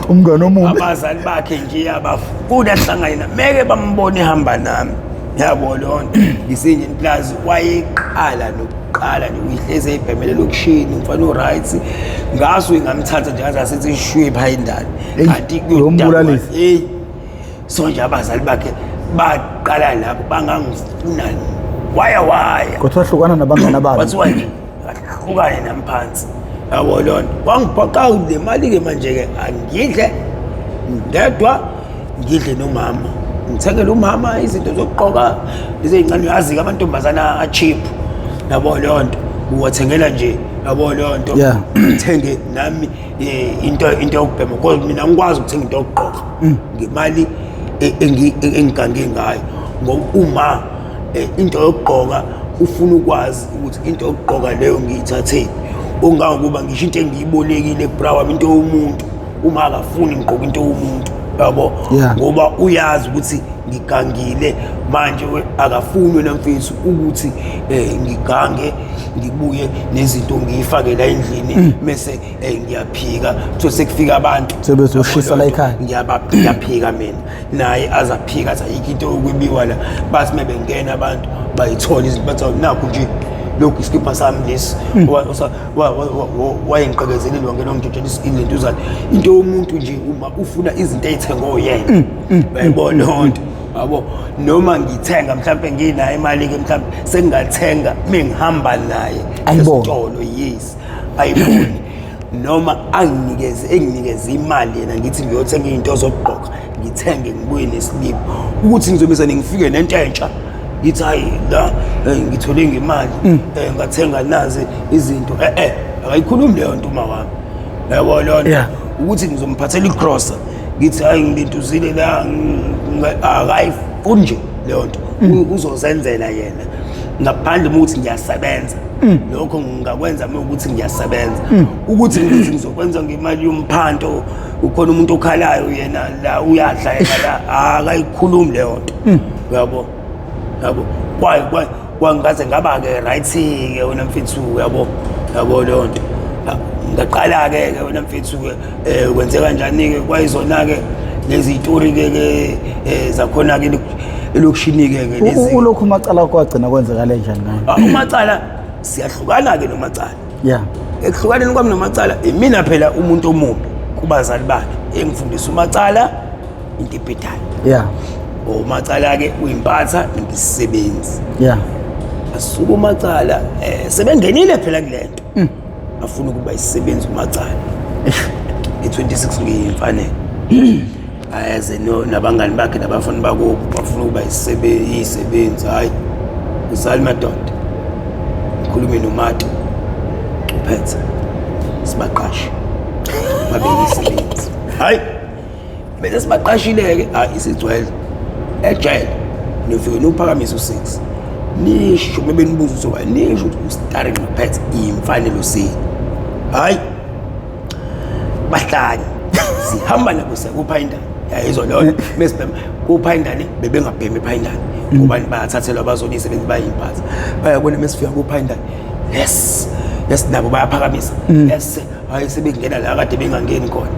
Umngane omubi. Abazali bakhe nje abafuni ahlangane nami, meke bambone ehamba nami, yabo leyo nto. Ngisenje plus wayeqala nokuqala nje uyihlezi eyibhemele elokishini, umfana o-right, ngasuke ngamthatha nje ngaze asethi shwe phayindane. Eyi, Kanti uyombulalisa. Hey, so nje abazali bakhe baqala lapho bangangifuna, waya waya. Kodwa wahlukana nabangani ababi. Kwathiwa nje ahlukane nami phansi, yabo leyo nto. Wangiphoqa le mali-ke manje-ke, angidle ngedwa, ngidle nomama, ngithengele umama izinto zokugqoka lezi ey'ncane, uyazi-ke amantombazana a-cheap, yabo leyo nto, uwathengela nje, yabo leyo nto. Ngithenge nami into yokubhema, because mina ngikwazi ukuthenga into yokugqoka ngemali engigange ngayo, ngoba uma into yokugqoka ufuna ukwazi ukuthi into yokugqoka leyo ngiyithatheni, ongangokuba ngisho into engiyibolekile kubra wami, into yomuntu, uma akafuni ngigqoka into yomuntu, yabo. Ngoba uyazi ukuthi ngigangile manje, akafuni wena mfethu ukuthi ngigange ngibuye nezinto ngiyifake la endlini, mese ngiyaphika, so sekufika abantu. Sebezoshisa la ekhaya. Ngiyaphika mina, naye azaphika, athi ayikho into yokwebiwa la. Bathi uma bengena abantu bayithola izinto, bathi awu, nakhu nje lokhu isikipha sami lesi. Wayengiqekezelile, wangena wangitshontshela ilentuzane, into yomuntu nje. Uma ufuna izinto ey'thengwe uyena, uyayibona leyo nto, yabo. Noma ngithenga mhlawumbe nginayo imali-ke, mhlawumbe sengingathenga mengihamba naye Ayibone. esitolo, yes, ayibone, noma anginikeze, enginikeze imali yena, ngithi ngiyothenga iy'nto zokugqoka, ngithenge ngibuye nesiliphu, ukuthi ngizobisa ngifike nento entsha, ngithi hayi la, ngithole ngemali, ngathenga nazi izinto. Akayikhulumi leyo nto uma wami, yabo leyo nto. Ukuthi ngizomphathela igrosa, ngithi hayi, ngilentuzile la, akayifuni nje leyo nto. Uzozenzela yena ngaphandle uma ukuthi ngiyasebenza. Lokho ngingakwenza uma ukuthi ngiyasebenza, ukuthi ngithi ngizokwenza ngemali yomphanto, ukhona umuntu okhalayo, yena la uyadla, yena la akayikhulumi leyo nto, uyabo, yabo. Kwaye kwangaze ngaba-ke right-ke wena mfethu, yabo, yabo leyo nto. Ngaqala-ke ke wena mfethu-ke, kwenze kanjani-ke, kwayizona-ke lezi yitori-ke ke zakhona-ke elokishini-ke ke lezi. Ulokhu uMacala kwagcina kwenzekale njani ngayo? Ah, uMacala siyahlukana-ke noMacala. Ekuhlukaneni kwami noMacala, imina phela umuntu omubi kubazali bakhe engifundisa uMacala into ebhedayo. UMacala-ke uyimpatha ngisisebenzi. Asuka uMacala, sebengenile phela kule nto, afuna ukuba isisebenzi uMacala. Nge-26 ngiyimfanelo, ayeze nabangani bakhe nabafana bakubo, bafuna ukuba iyisebenzi. Hhayi, uzali madoda, ngikhulume nomata uphethe, sibaqashe babe yisebenzi. Hhayi, bese sibaqashile-ke, hhayi, isigcwele ejele, nifike niwuphakamise u-6, nisho uma benibuza ukuthi ubani, nisho ukuthi ustarring uphethe iyimfanelo sini. Hhayi, bahlanye, sihamba nabo, siyakupha indaba. Yayizwa leyo nto. Mesibhema kuphayindane, bebengabhemi ephayindane ngoba bayathathelwa bazona izisebenzi bayimpatha. Bayabona mesifika kuphayindane, yes yes, nabo bayaphakamisa, yes. Hayi, sebengena la kade bengangeni khona.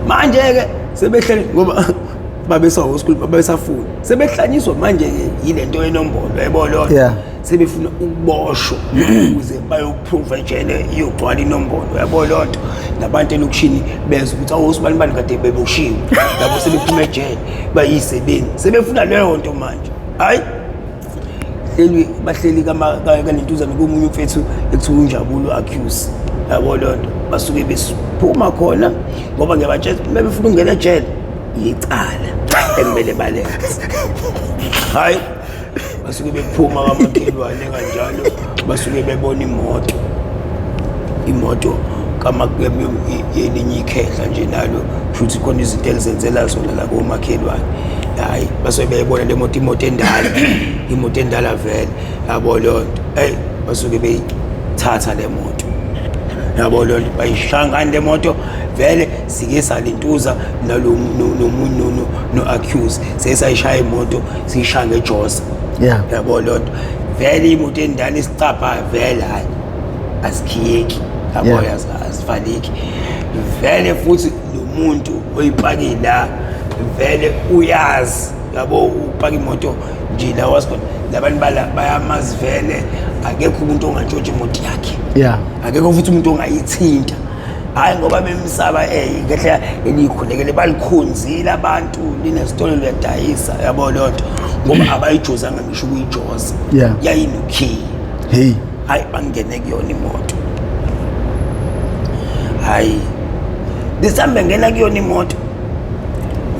Manje-ke sebehleli ngoba babesawo school, babesafuna, sebehlanyiswa manje-ke yile nto yenombolo, yayibona leyo nto? Sebefuna ukuboshwa ukuze bayoprova ejele, iyogcwala inombolo, yabo leyo nto. Nabantu elokishini bezwa ukuthi awu, sibani bani kade beboshiwe, yabo, sebephuma ejele bayisebenzi, sebefuna leyo nto manje. Hayi, hleli bahleli kalentuzane komunye umfethu ekuthiwa uNjabulo Accuse, yabo leyo nto. Basuke besiphuma khona ngoba ngiyabatshela uma befuna ukungena ejele yicala ekumele balenze. Hayi, basuke bephuma kamakhelwane kanjalo, basuke bebona imoto yelinye ikhehla nje nalo, futhi khona izinto elizenzela zona la komakhelwane. Hayi, basuke beyibona le moto, imoto endala, imoto endala vele, yabo leyo nto. Eyi, basuke beyithatha le moto, yabo leyo nto, bayishaya ngani le moto vele. Sike salintuza nalo nomunye no-accuse, sike sayishaya imoto, siyishaya ngejosa. Yabo leyo nto vele, imoto endala isicabha vele, hayi, asikhiyeki, yabo. Azivaleki vele, futhi lo muntu oyipake la vele uyazi, yabo, upaka imoto nje la wasikhona, labantu bala bayamazi vele. Akekho umuntu ongantshontsha imoto yakhe. Akekho futhi umuntu ongayithinta, hhayi, ngoba bemsaba. Ngehle elikhulekele balikhonzile abantu, linesitolo liyadayisa, yabo leyo nto, ngoba abayijozanga ngisho ukuyijoza. Yayinokhiye. Hey. Hayi, bangene kuyona imoto. Hayi, lisambe ngena kuyona imoto,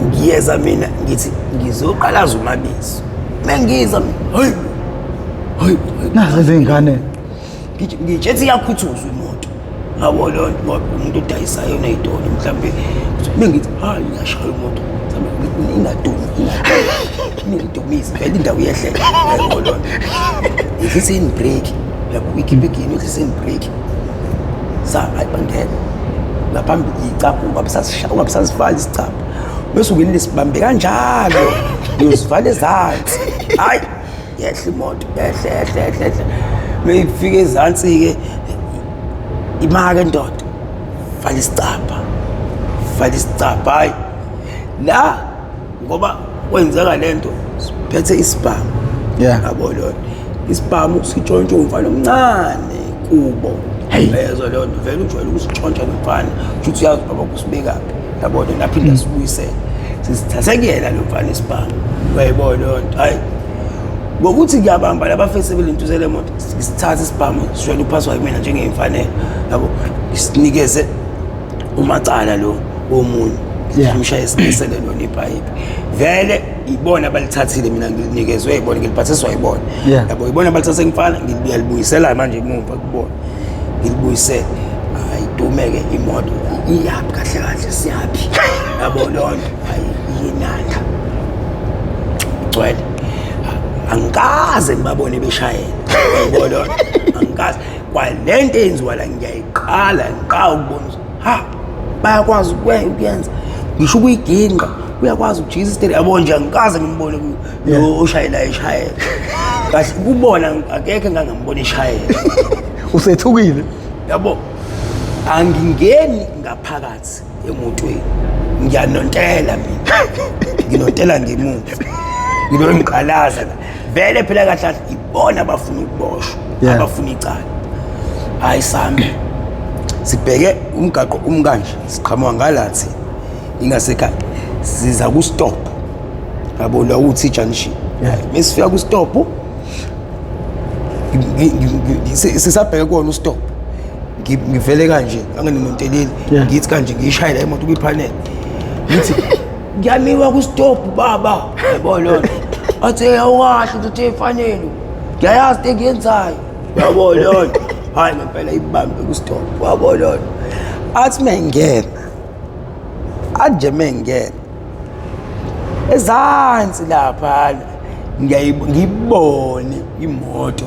ngiyeza mina, ngithi ngizoqalaza umabizo, mengiza mina, hayi hayi hayi. Nazi izingane. Ngitshethi iyakhuthuzwa imoto, yabo leyo nto, ngoba umuntu odayisayo ney'tolo mhlawumbe. Mengithi hayi, iyashaya imoto, mhlawumbe ingadumi, ingadumi, ingidumisi vele, indawo iyehlela, yabo leyo nto. Idlise in-brake, yabo, ikhiphe igini, idlise in-brake sa. Hayi, bangena ngaphambi icapha, ungabe sasivala isicapha, bese ungenile, sibambe kanjalo, uyosivala ezansi. Hayi, yehla imoto, yehle yehle yehle yehle, meyifika ezansi-ke imake ndoda, vala isicabha, vala isicabha. Hayi, la ngoba kwenzeka lento, siphethe isibhamu. Yabo leyo nto, isibhamu sitshontshe umfana omncane kubo. Yezwa leyo nto, vele ujwayele ukusitshontsha lo mfana, futhi uyazi baba kusibekaphi, yabona, naphinda sibuyisele, sisithathe kuyena lo mfana isibhamu, uyayibona leyo nto. Hayi, ngokuthi ngiyabamba labafese belentuzela emoto, sithathe isibhamu, sijwayele ukuphaswa yimina njengeyimfanelo, yabo, sinikeze umacala lo womunye. Ngimshaye sinisele lona ipayipi vele, ibona abalithathile, mina ngilinikezwe ibona, ngiliphathiswa ibona. Yabo, ibona abalithathe ngifana, ngiyalibuyisela manje emuva kubona, ngilibuyisele. Hayi, dume-ke imoto, iyaphi kahle kahle, siyaphi, yabo leyo nto. Hayi, iyinanda igcwele, angikaze ngibabone beshayela, yabo leyo nto, angikaze kwalento eyenziwa la, ngiyayiqala ngiqala ukubona ukuthi ha, bayakwazi ukuyenza, ngisho ukuyiginqa, uyakwazi ukujikisa isiteri, yabo nje, angikaze ngimbone lo oshayela eshayela kahle kubona, akekho engangambona eshayela. Usethukile. Yabo, angingeni ngaphakathi emotweni, ngiyanontela mina, nginontela ngemuva, ngilongiqalaza la vele phela kahle kahle ibona abafuna ukuboshwa. Abafuna icala. Hayi, sami sibheke umgaqo umkanje, siqhamuka ngalathi ingasekhaya, siza ku-stop, yabo, la uthi junction. Mesifika ku-stop, sisabheke kuwona u-stop, ngivele kanje anginonteleli. Ngithi kanje, ngiyishayela imoto kwi-panel, ngithi ngiyamiwa ku-stop baba, yabo leyo nto. Athi awukahle, uthi efanele, ngiyayazi into engiyenzayo, yabo leyo nto. Hhayi, ngempela ibambe ku-stop, yabo leyo nto. Athi mengena, athi nje mengena ezansi lapha, ngibone imoto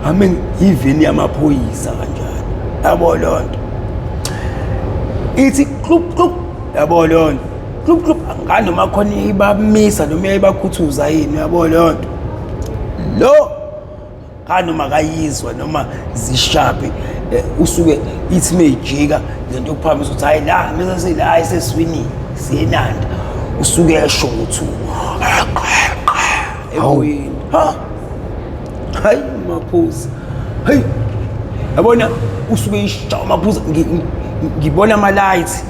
ame iveni yamaphoyisa kanjalo, yabo leyo nto, ithi klup klup, yabo leyo nto. Klub klub angani noma khona ibamisa noma iyayibakhuthuza yini uyabo leyo nto. Lo noma akayizwa noma zishape usuke ithi meyijika lento yokuphakamisa ukuthi hayi la mese sila hayi sesiwinile siyenanda usuke esho ukuthi emoyeni ha hayi maphuza hey yabona usuke ishaya maphuza ngibona ama lights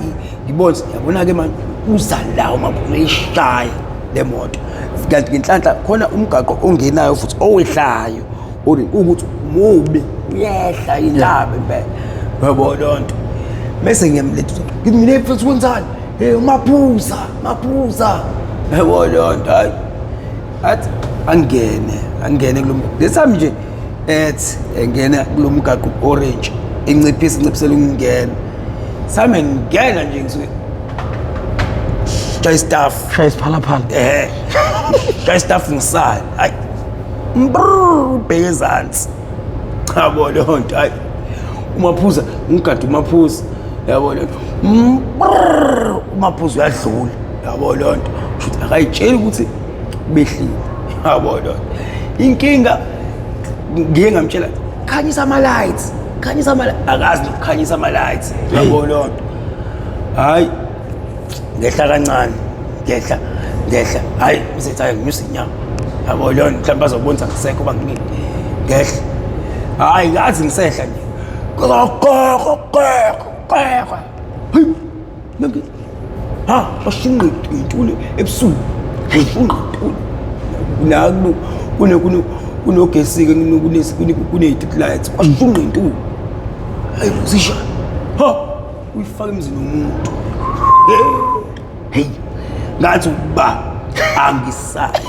ngibona yabona ke manje uza la umaphuza ishaya le moto kanti ngenhlanhla khona umgaqo ongenayo futhi owehlayo ukuthi mubi uyehla intaba impela yabo lonto mese ngiyamletha ngithi mina mfethu kwenzani hey umaphuza maphuza yabo lonto hayi athi angene kulo this time nje ethi engena kulo mgaqo orange enciphisa inciphisela ukungena same ngena nje ngisuke shaya staff shaya isiphalaphala shaya staff ngisale hayi mbrr ubheke ezansi cha bo leyo nto hayi umaphuza ngigade umaphuza yabo le nto mbrr umaphuza uyadlula yabo leyo nto shuthi akayitsheli ukuthi behlile yabo leyo nto inkinga ngiye ngamtshela khanyisa ama-lights khanyisa ama akazi nokukhanyisa ama-lights yabo leyo nto hayi ngehla kancane ngehla ngehla hayi ngisethi hayi nginyusa inyama yabo leyo nto mhlawumbe bazobonisa ngisekho banginini ngehla hayi ngathi ngisehla nje hey ha bashunqa iy'ntuli ebusuku bashunqa iy'ntuli la kunogesi-ke kune-street lights kwashunqa iy'ntuli hayi zisha ha uyifaka emzini womuntu hey ngathi ukuba angisayi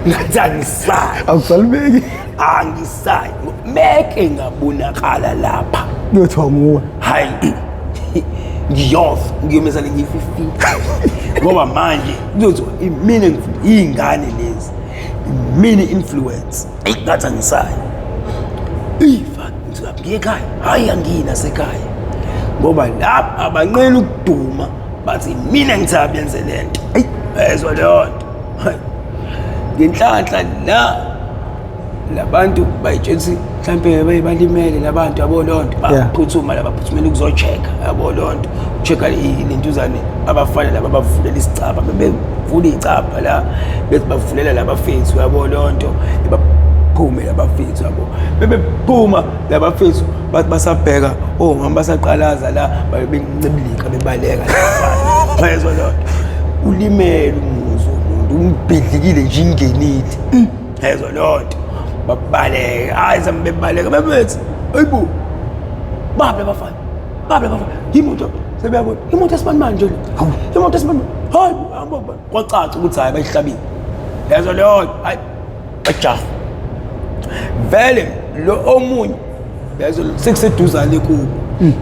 ngathi angisayi awusalibeki angisayi meke ngabonakala lapha kuyothiwa nguwe hayi ngiyofa ngiyomezane ngiyififika ngoba manje kuzothiwa imina ngifunda iy'ngane lezi imina influence ngathi angisayi fuck ngithiwa ngiye ekhaya hayi angiyi nasekhaya ngoba lapha abanqeni ukuduma bathi mina ngithi abenze le nto ezwa leyo nto ngenhlanhla la labantu bayitshela ukuthi mhlampe baye balimele labantu yabo leyo nto baphuthuma la baphuthumela ukuzo-check-a yabo leyo nto check-a lentuzane abafana laba bavulela isicabha bebevula iy'cabha la bethi bavulela labafethu yabo leyo nto baphume labafethu yabo bebephuma labafethu bathi basabheka omama basaqalaza la babe bencibilika bebaleka bayezwa leyo nto ulimele umuzi womuntu umbhidlikile nje ingenile yezwa leyo nto babaleka hayi sami bebaleka bebethi hayibo babe abafana babe abafana imoto sebeyabona imoto esibani manje le imoto esibani hayi kwacaca ukuthi hayi bayihlabile yezwa leyo nto hayi bajaha vele lo omunye yezwa sekuseduzane kubo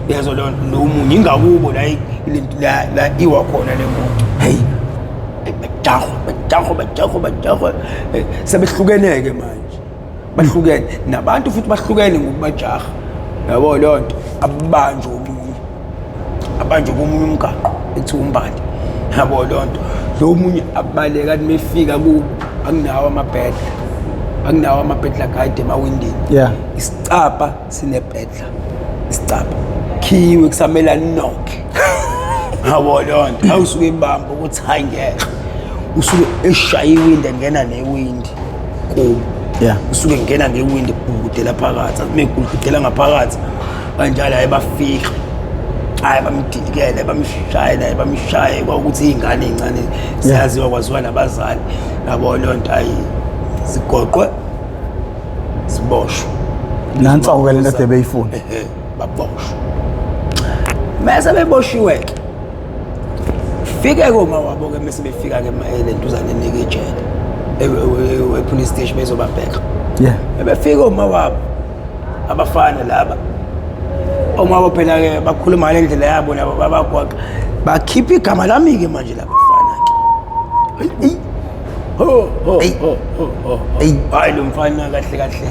yezwa lo lo omunye ingakubo la la la iwa khona le moto hey bajahwa bajahwa bajahwa bajahwa sebehlukeneke manje bahlukene nabantu futhi bahlukene ngokubajaha yabo leyo nto abanjwe omunye abanjwe komunye umgaqo ekuthiwa umbali yabo leyo nto lo omunye abaleka athi mefika kubo akunawo amabhedla akunawo amabhedla guide emawindini Yeah. isicabha sinebhedla isicabha khiwe kusamele anokhe yabo leyo nto awusuke ibamba ukuthi hayi ngeke usuke eshaya iwindi engena newindi kubo Yeah. usuke ngena ngewindi gugudela phakathi athi megugudela ngaphakathi kanjalo hayi bafika hayi bamdilikele bamshaye naye bamshaye kwakuthi iy'ngane ey'ncane ziyaziwa kwaziwa nabazali yabo leyo nto hayi zigoqwe ziboshwe Nansi-ke lento ade beyifuna. Ehhe, baboshwe mese beboshiwe-ke fike koma wabo-ke mese befika-ke lentuzane ke ejele e-police station bezobabheka Yeah. bebefika oma wabo abafana laba oma wabo phela-ke bakhuluma ngale ndlela yabo nabo babagwaqa bakhipha igama lami-ke manje labafana-ke ho ho ho ho ho hayi lo mfana kahle kahle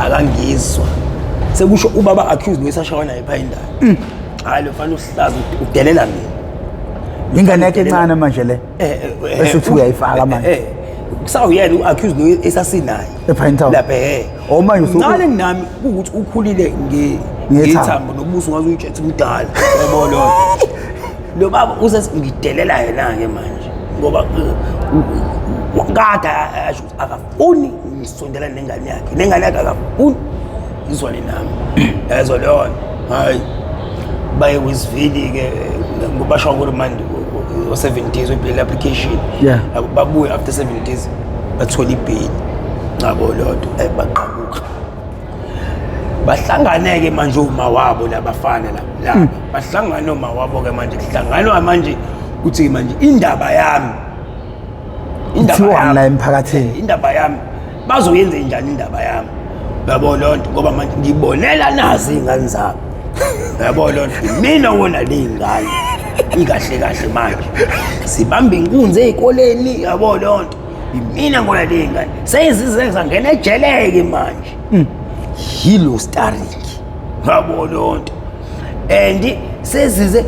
akangizwa sekusho ubaba accused wesashawa naye pha indaba Hayi, lo mfana uhlaza, udelela mina. Ingane yakhe encane manje le. Bese uthi uyayifaka manje. Kusawuyena u-accused lo esasinaye ePinetown. Lapha Oh, manje mncane kunami, kuwukuthi ukhulile Ngethambo. Ngethambo nobuso ngaze uyitshethe umdala, yabo lo. Lo baba usesingidelela yena-ke manje ngoba kade asho ukuthi akafuni ngisondelane nengane yakhe, nengane yakhe akafuni izwane nami, yezwa leyo nto. Hhayi, baye Westville-ke bashawa ku-remand o-7 days we-bail application. Yabo, babuye after 7 days, bathola ibheyili, ngabo leyo nto. Baqhamuka bahlangane-ke manje uma wabo labafana la bahlangane uma wabo-ke manje, kuhlanganwa manje kuthi manje indaba yami, indaba Kuthiwani yami. La emphakathini? Indaba yami bazoyenze njani indaba yami, yabo leyo nto, ngoba manje ngibonela nazi iy'ngane zami, yabo leyo nto, mina wona ley'ngane ikahle kahle manje sibamba inkunzi ey'koleni, yabo leyo nto, imina ngona ley'ngane seyizize zangena ejele-ke manje yilo starring, yabo leyo nto, and sezize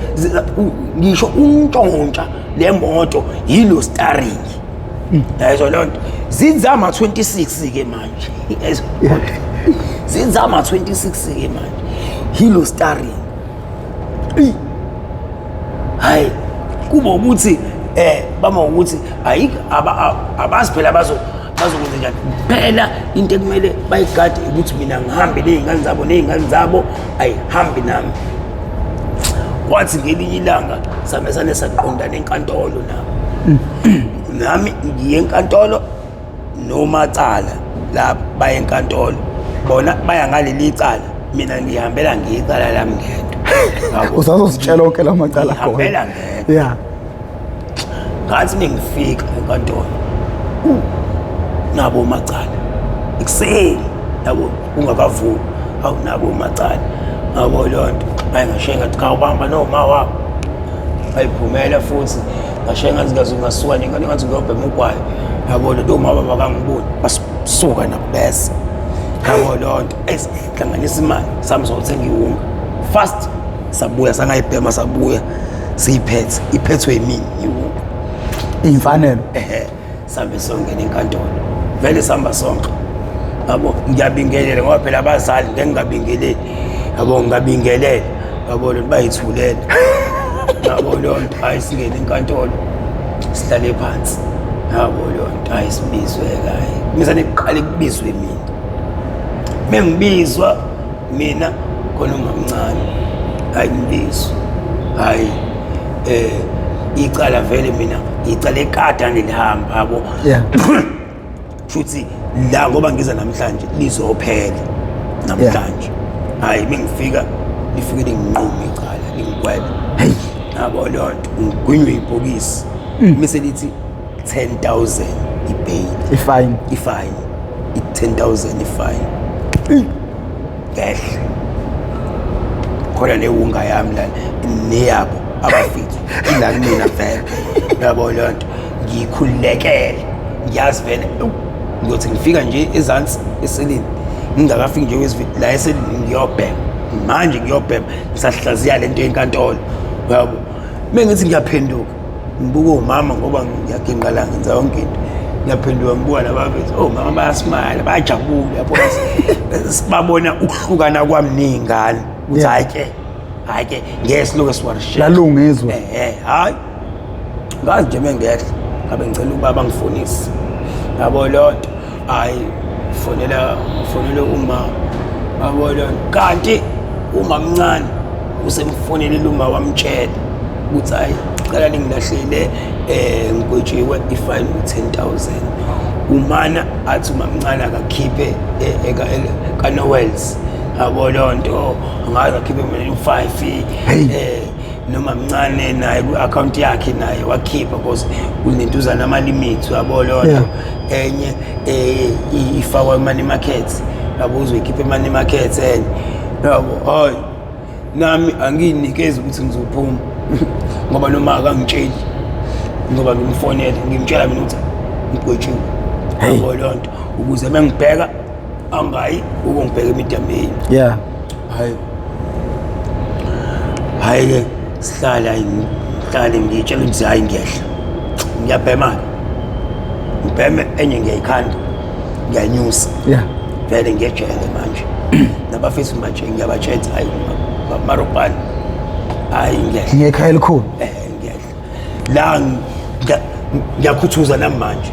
ngisho untshontsha le moto yilo starring, yayizwa leyo nto. Zinzama 26 ke manje, yayizwa leyo nto. Zinzama 26 ke manje yilo starring. Eyi. Hayi, kuba ukuthi bama ukuthi ayikho abazi phela bazokwenza njani phela. Into ekumele bayigade ukuthi mina ngihambe ney'ngane zabo, ney'ngane zabo ayihambi nami. Kwathi ngelinye ilanga samesane saqondana enkantolo nabo, nami ngiye enkantolo nomacala lapha baye enkantolo, bona baya ngaleli icala, mina ngihambela ngiyicala lami ngedwa. Yabo. Usazositshela onke la macala akhona. Ngihambela ngedwa. Ngathi mengifika enkantolo, nabo macala ekuseni, yabo, ungakavumi, awu, nabo macala, yabo leyo nto. Hayi, ngashiye ngathi khawubamba noma wabo ayiphumela futhi, ngashiye ngathi ngaze ngasuka nje ngathi ngathi ngiyobhema ugwayi, yabo le nto, umama bakangiboni, basuka nabo bese, yabo leyo nto, esihlanganisa imali sami sothenga iwunga fast, sabuya sangayibhema, sabuya siyiphethe, iphethwe yimini iwunga. Imfanelo. Ehe, sambe songena enkantolo vele, sihamba sonke, yabo, ngiyabingelela ngoba phela abazali ngeke ngingabingeleli, yabo, ngingabingelela, yabo lo, bayithulela, yabo leyo nto. Hayi, singene enkantolo, sihlale phansi, yabo leyo nto. Hayi, sibizwe-ke, hayi, misane kuqale kubizwe mina. Mengibizwa mina khona umamncane, hayi, ngibizwa, hayi, icala vele mina icala ekade angilihamba, yabo. Futhi la ngoba ngiza namhlanje lizophela namhlanje. Hayi, mengifika lifike linginqume icala, lingigwebe. Hey. Yabo leyo nto, ngigwinywe ibhokisi mise lithi 10,000 ibail. Ifine. Ifine i-10,000 ifine. Ngehle khona newunga yami lana neyabo abafethu ila kumina vele, yabo leyo nto, ngikhululekele, ngiyazi vele ngiyothi ngifika nje ezansi eseleni, ngingakafiki nje la eselini ngiyobhema manje, ngiyobhema ngisahlaziya lento yenkantolo, yabo. Mengithi ngiyaphenduka ngibuka umama ngoba ngiyaginqa la, ngenza yonke into, ngiyaphenduka ngibuka labafethu, oh mama, bayasmile, bayajabula, yabo, sibabona ukuhlukana kwami ney'ngane ukuthi hhayi ke, hhayi ke, ngeke siloke siwarishela. Lalunga izwe. Hhayi, ngazi nje mengehla ngabe ngicela ukuba bangifonise, yabo leyo nto. Hhayi, fonela, fonele uma, yabo leyo nto, kanti uma mncane usemfonelile uma, wamtshela ukuthi hayi, cela ningilahlele, ngigwetshiwe ifine u-10,000. Umana athi umamncane akakhiphe kaNowels, yabo leyo nto, angaze akhiphe mina u-5. Hey. Noma mncane naye ku-akhawunti yakhe naye wakhipha because kunentuzana ama-limits, uyabo leyo nto. Enye ifakwa e-money market, yabo, uzoyikhipha e-money market enye, yabo. Hayi, nami angiyinikezi ukuthi ngizophuma ngoba noma akangitsheli, ngoba ngimfonele ngimtshela mina ukuthi ngigwetshiwe, yabo leyo nto, ukuze mengibheka angayi ukungibheka emidameni. Hayi. Hhayi-ke sihlale, hhayi ngihlale ngiyitshela ukuthi hhayi ngiyehla, ngiyabhema-ke, ngibheme enye ngiyayikhanda, ngiyanyusa. Vele ngiyejele manje. Nabafisi ngiyabatshela hhayi marobhani, hhayi ngiyehla. Ngiyekhaya elikhulu. Ngiyehla. La ngiyakhuthuza nami manje.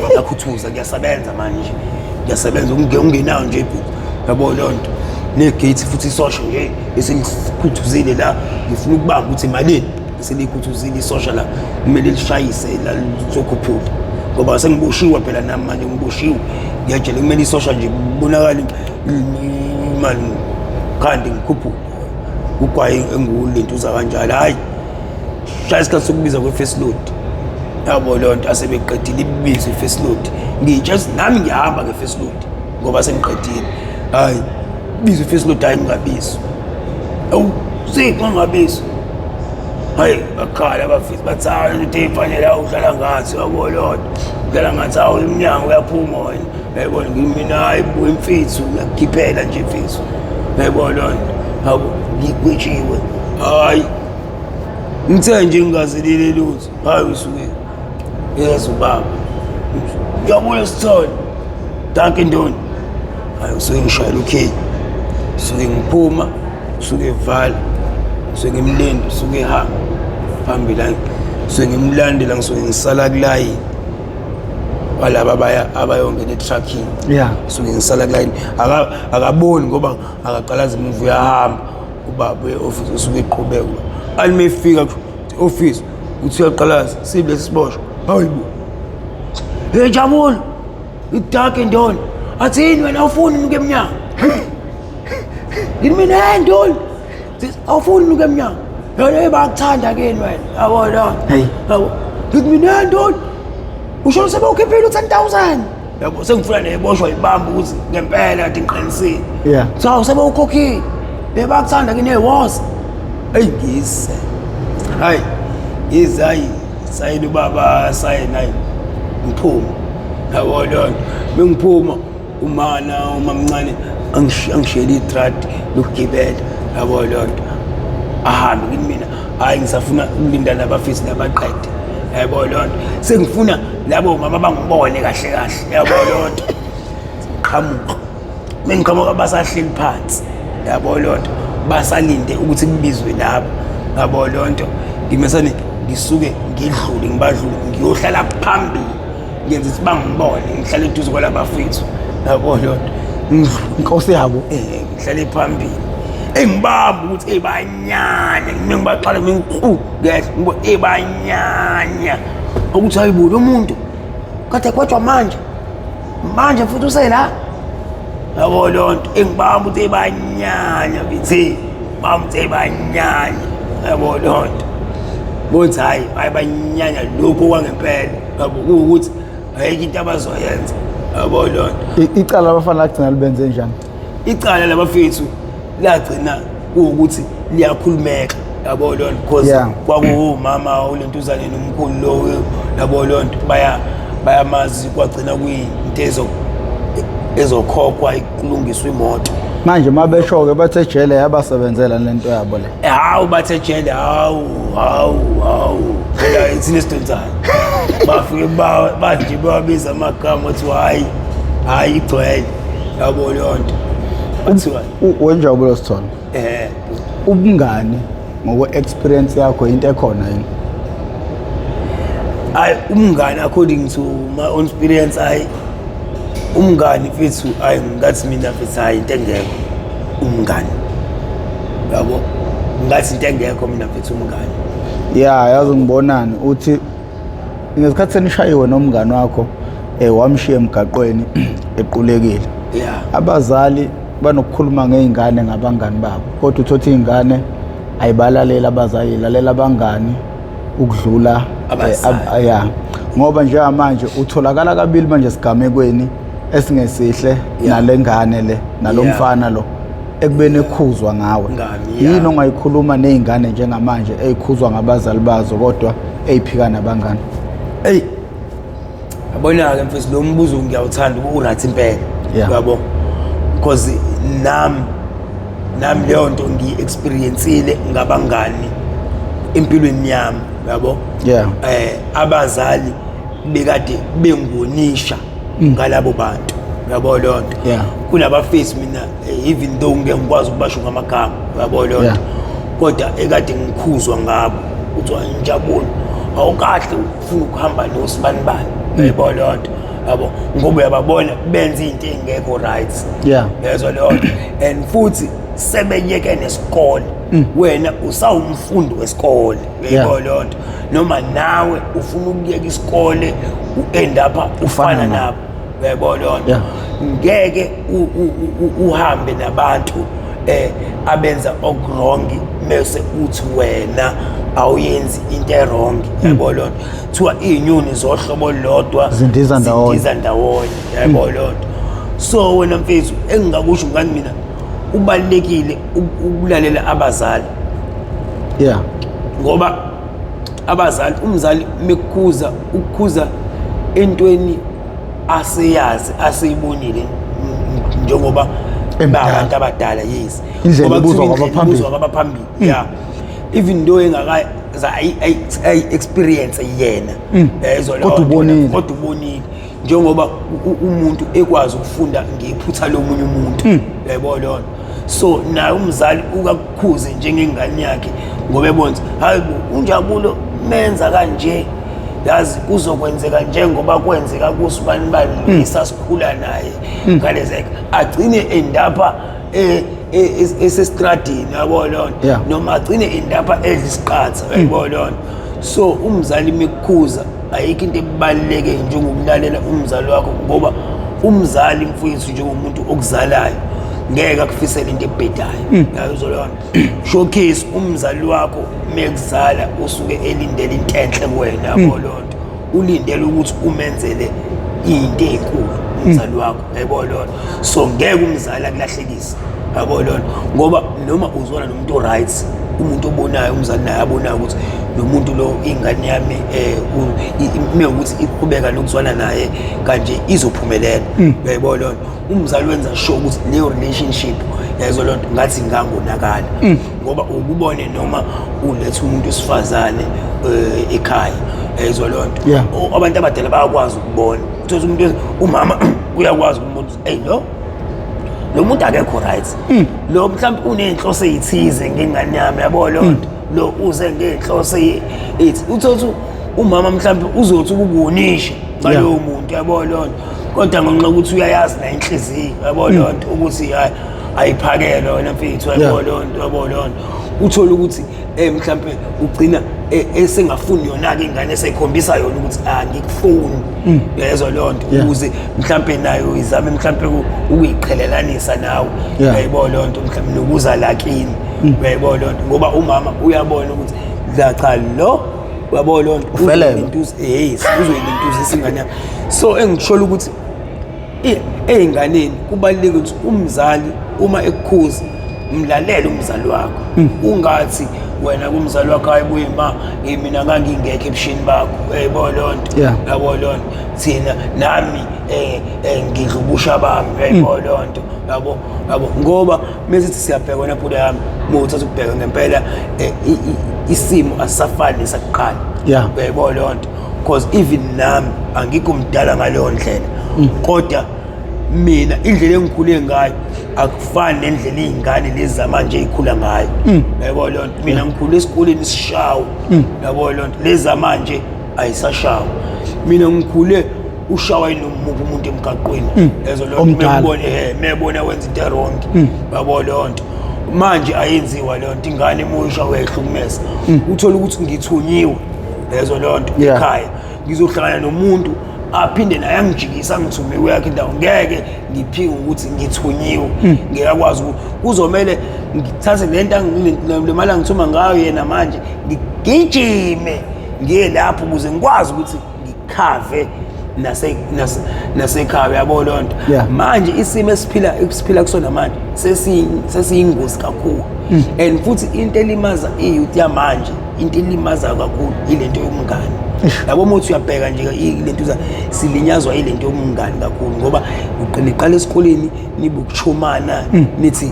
Ngiyakhuthuza, ngiyasebenza manje. Ngiyasebenza ungenayo nje ibhuku. Yabo leyo nto. Negate futhi isosha nje eselikhuthuzile la, ngifuna ukubamba ukuthi imalini eselikhuthuzile isosha la, kumele lishayise la lizokhuphula. Ngoba sengiboshiwe phela nami manje, ngiboshiwe. Ngiyajela kumele isosha nje kubonakale imali khandi ngikhuphuke. Ugwayi engulentuza kanjalo, hayi. Shaya isikhathi sokubiza kwe-first load. Yabo leyo nto asebeqedile ibizo i-first load. Ngitshe nami ngiyahamba nge-first load ngoba sengiqedile. Hayi, bizo i-first load, hayi ngingabizwa. Awu, siphi ngingabizwa? Hayi, bakhala abafisi bathi hayi into efanele awuhlala ngathi yabo leyo nto. Uhlala ngathi hawu iminyango uyaphuma wena. Yayibona ngimina hayi buya imfithu ngiyakukhiphela nje imfithu. Yayibona leyo nto. Hawu ngigwetshiwe. Hayi. Ngithe nje ngingazelile lutho. Hayi usuke. Yesu baba. Ngiyabona sithole. Danke ndoni. Hayi usuke ngishayela ukheyi. Usuke ngiphuma, usuke evala. Usuke ngimlinda, usuke ehamba. Phambili hayi. Usuke ngimlandela ngisuke ngisala kulayini. Walaba abaya abayongena etruckini. Usuke ngisala kulayini. Akaboni ngoba akaqalaza imuva uyahamba. Ubaba e-office usuke eqhubeka. Ayi mefika office uthi uyaqalaza sibe lesiboshwa. Hayibo. Hey Jabulo, idark ndoni. Athini wena awufuni unuke emnyango? Ngithi mina hey ndoni. Awufuni unuke emnyango. Yona bayakuthanda kini wena. Yabona. Hey. Yabo. Ngithi mina hey ndoni. Usho sebewukhiphile u-10,000. Yabo sengifuna neboshwa ibamba ukuthi ngempela kade ngiqinisile. So sebewukhokhile. Bebakuthanda kini ewoza. Hey ngise. Hayi. Yize hayi sayini ubaba sayini hayi ngiphuma. Yabo leyo nto. Bengiphuma umana umamncane angishiyele itrad lokugibela. Yabo leyo nto. Ahambe kimi mina hayi ngisafuna ukulinda labafisi labaqede. Yabo leyo nto. Sengifuna labo mama bangibone kahle kahle. Yabo leyo nto. Qhamuka. Mengiqhamuka basahleli phansi. Yabo leyo nto. Basalinde ukuthi kubizwe labo. Yabo leyo nto. Ngimesane ngisuke ngidlule ngibadlule ngiyohlala phambili. Ngenza ukuthi bangibone ngihlale eduze kwalabafethu. Yabo leyo nto. Ngidlule. Inkosi yabo. Ngihlale phambili. Engibamba ukuthi ebanyanya mina ngibaqala ngikhu ngehla ngibo ebanyanya ukuthi hayibo lo muntu kade kwetshwa manje manje futhi usela yabo leyo nto engibamba ukuthi ebanyanya bithi bamba ukuthi ebanyanya yabo leyo nto bothi hayi hayi banyanya lokho kwangempela yabo kuwukuthi ayikho into abazoyenza yabo leyo nto. Icala labafana lagcina libenze njani? Icala labafethu lagcina kuwukuthi liyakhulumeka yabo leyo nto because kwakuwumama ulentuzane nomkhulu lo yabo leyo nto bayamazi kwagcina kuyinto ezokhokhwa kulungiswa imoto. Manje mabesho-ke bathe jele yabasebenzela lento yabo le. Hawu bathe jele hawu hawu hawu phela thina sidonsana. Bafike bathi nje babiza amagama wathi hayi hayi igcwele yabo leyo nto. Bathiwa Wenjabulo Sithole. Ubungani ngokwe-experience yakho into ekhona yini? Hayi umngani according to my own experience hayi umngani mfethu hayi ngathi mina mfethu hayi into engekho umngani. Yabo ngathi into engekho mina mfethu umngani. Yeah yazi ngibonani uthi ngesikhathi senishayiwe nomngani wakho wamshiya emgaqweni equlekile. Abazali banokukhuluma ngezingane ngabangani babo kodwa uthothi izingane ayibalaleli abazali ilalela abangani ukudlula abazali. Ngoba njengamanje utholakala kabili manje sigamekweni esingesihle nalengane le nalomfana lo ekubeni ekhuzwa ngawe. Yini ongayikhuluma nezingane njengamanje ezikhuzwa ngabazali bazo kodwa eziphika nabangani? Hey yabona ke mfethu lo mbuzo ngiyawuthanda u-right impela. Yabo because nami Nami leyo nto ngiyi-experience-ile ngabangani empilweni yami, yabo. Abazali bekade bengonisha ngalabo bantu, yabo leyo nto. Kunabafesi mina, even though ngeke ngikwazi ukubasho ngamagama, yabo leyo nto, kodwa ekade ngikhuzwa ngabo kuthiwa, "Njabulo, awukahle ufuna ukuhamba nosibanibani," yabo leyo nto, yabo, ngoba uyababona benza into engekho right. Yezwa leyo nto. And futhi sebeyeke nesikole, wena usawumfundi wesikole, uyayibona leyo nto, noma nawe ufuna ukuyeka isikole, u-end up ufana nabo. nabo, uyayibona leyo nto. Ngeke uhambe nabantu abenza oku-wrong mase uthi wena awuyenzi into e-wrong, yayibona leyo nto. Kuthiwa iy'nyoni zohlobo olulodwa Zindiza ndawonye. Zindiza ndawonye, yayibona leyo nto. So wena mfethu, engingakusho ngani mina, kubalulekile ukulalela abazali ngoba abazali, umzali mekukhuza, ukukhuza entweni aseyazi, aseyibonile, njengoba Emdala. babantu abadala, yes. Indlela Ngoba ibuzwa kuthiwa indlela kwabaphambili. ibuzwa kwabaphambili, yeah, even though engakaza ayi-experience yena, yezwa leyo Kodwa nto. ubonile. Kodwa ubonile, njengoba umuntu ekwazi ukufunda ngephutha lomunye umuntu, yayibona leyo nto. So naye umzali ukakukhuze njengengane yakhe ngoba ebona ukuthi, hayi bo, uNjabulo menza kanje, yazi kuzokwenzeka njengoba kwenzeka kusibanibani esasikhula naye ngalezeka, agcine endapha esestradini, yabo leyo nto, noma agcine endapha edla isiqatha, yayibona leyo nto. So umzali mekukhuza, ayikho into ebaluleke njengokulalela umzali wakho, ngoba umzali, mfowethu, njengomuntu okuzalayo, ngeke akufisele into ebhedayo, yayizwa leyo nto. Showcase umzali wakho mekuzala usuke elindele into enhle kuwena, yabo leyo nto, ulindele ukuthi umenzele into ey'nkulu umzali wakho, yayibona leyo nto. So ngeke umzali akulahlekise, yabo leyo nto, ngoba noma uzwana nomuntu o-right, umuntu obonayo, umzali naye abonayo ukuthi lo muntu lo, ingane yami, mewukuthi iqhubeka nokuzwana naye kanje, izophumelela, uyayibona leyo nto. Umzali wenza sure ukuthi leyo relationship, yayizo leyo nto, ngathi ingangonakala, ngoba ukubone noma uletha umuntu wesifazane ekhaya, yayizwa leyo nto. Abantu abadala bayakwazi ukubona. Uthola umuntu, umama uyakwazi ukubona ukuthi, eyi, lo muntu akekho right, lo mhlawumbe uney'nhloso ey'thize ngengane yami, yabo leyo nto, lo uze ngey'nhloso ethi uthole ukuthi umama mhlawumbe uzothi ukukunisha ngalowo muntu, yabo leyo nto, kodwa ngenxa yokuthi uyayazi nayo inhliziyo, yabo leyo nto, ukuthi hayi, ayiphakelwe wena mfethu, yabo leyo nto, yabo leyo nto. Uthole ukuthi mhlawumbe ugcina esengafuni yona-ke ingane, eseyikhombisa yona ukuthi angikufuni, uyezwa leyo nto, ukuze mhlawumbe nayo izame mhlawumbe ukuyiqhelelanisa nawe, uyayibona leyo nto, mhlawumbe nokuza la kini, uyayibona leyo nto, ngoba umama uyabona ukuthi la, cha, lo, uyabona leyo nto, Ufelelwa. Yes, uzoyilentuzisa ingane yakhe. So engishola ukuthi ey'nganeni kubalulekile ukuthi umzali uma ekukhuza, mlalele umzali wakho. Ungathi wena kumzali wakho, "Hayi buye ma, mina ngangingekho ebusheni bakho," uyayibona leyo nto. Yabo leyo nto, thina nami ngidla ubusha bami, uyayibona leyo nto, yabo, ngoba mesithi siyabheka, wena phula yami, uma uthatha ukubheka ngempela, isimo asisafani nesakuqala, uyayibona leyo nto, because even nami angikho mdala ngaleyo ndlela, kodwa mina indlela engikhule ngayo akufani nendlela iy'ngane lezi zamanje ey'khula ngayo, yayibona leyo nto. Mina ngikhule esikoleni sishawa, yabo leyo nto, lezi zamanje ayisashawa. Mina ngikhule ushawa yinomuphi umuntu emgaqweni, lezo leyo nto. Omdala. Mebona wenza into e-wrong, yabo leyo nto. Manje ayenziwa leyo nto, ingane uma uyishawa uyayihlukumeza. Uthole ukuthi ngithunyiwe, lezo leyo nto, ekhaya ngizohlangana nomuntu aphinde naye angijikise, angithume kweyakhe indawo. Ngeke ngiphike ukuthi ngithunyiwe, ngiyakwazi ukuthi kuzomele ngithathe le nto le mali angithuma ngayo yena manje, ngigijime ngiye lapho ukuze ngikwazi ukuthi ngikhave nasekhaya, uyabo leyo nto. Manje isimo esiphila kusona manje sesiyingozi kakhulu, and futhi into elimaza i-youth yamanje Into elimazayo kakhulu ilento yomngani. Yabo, uma uthi uyabheka nje ilento silinyazwa ilento yomngani kakhulu, ngoba uqala esikoleni nibe ukuchumana, nithi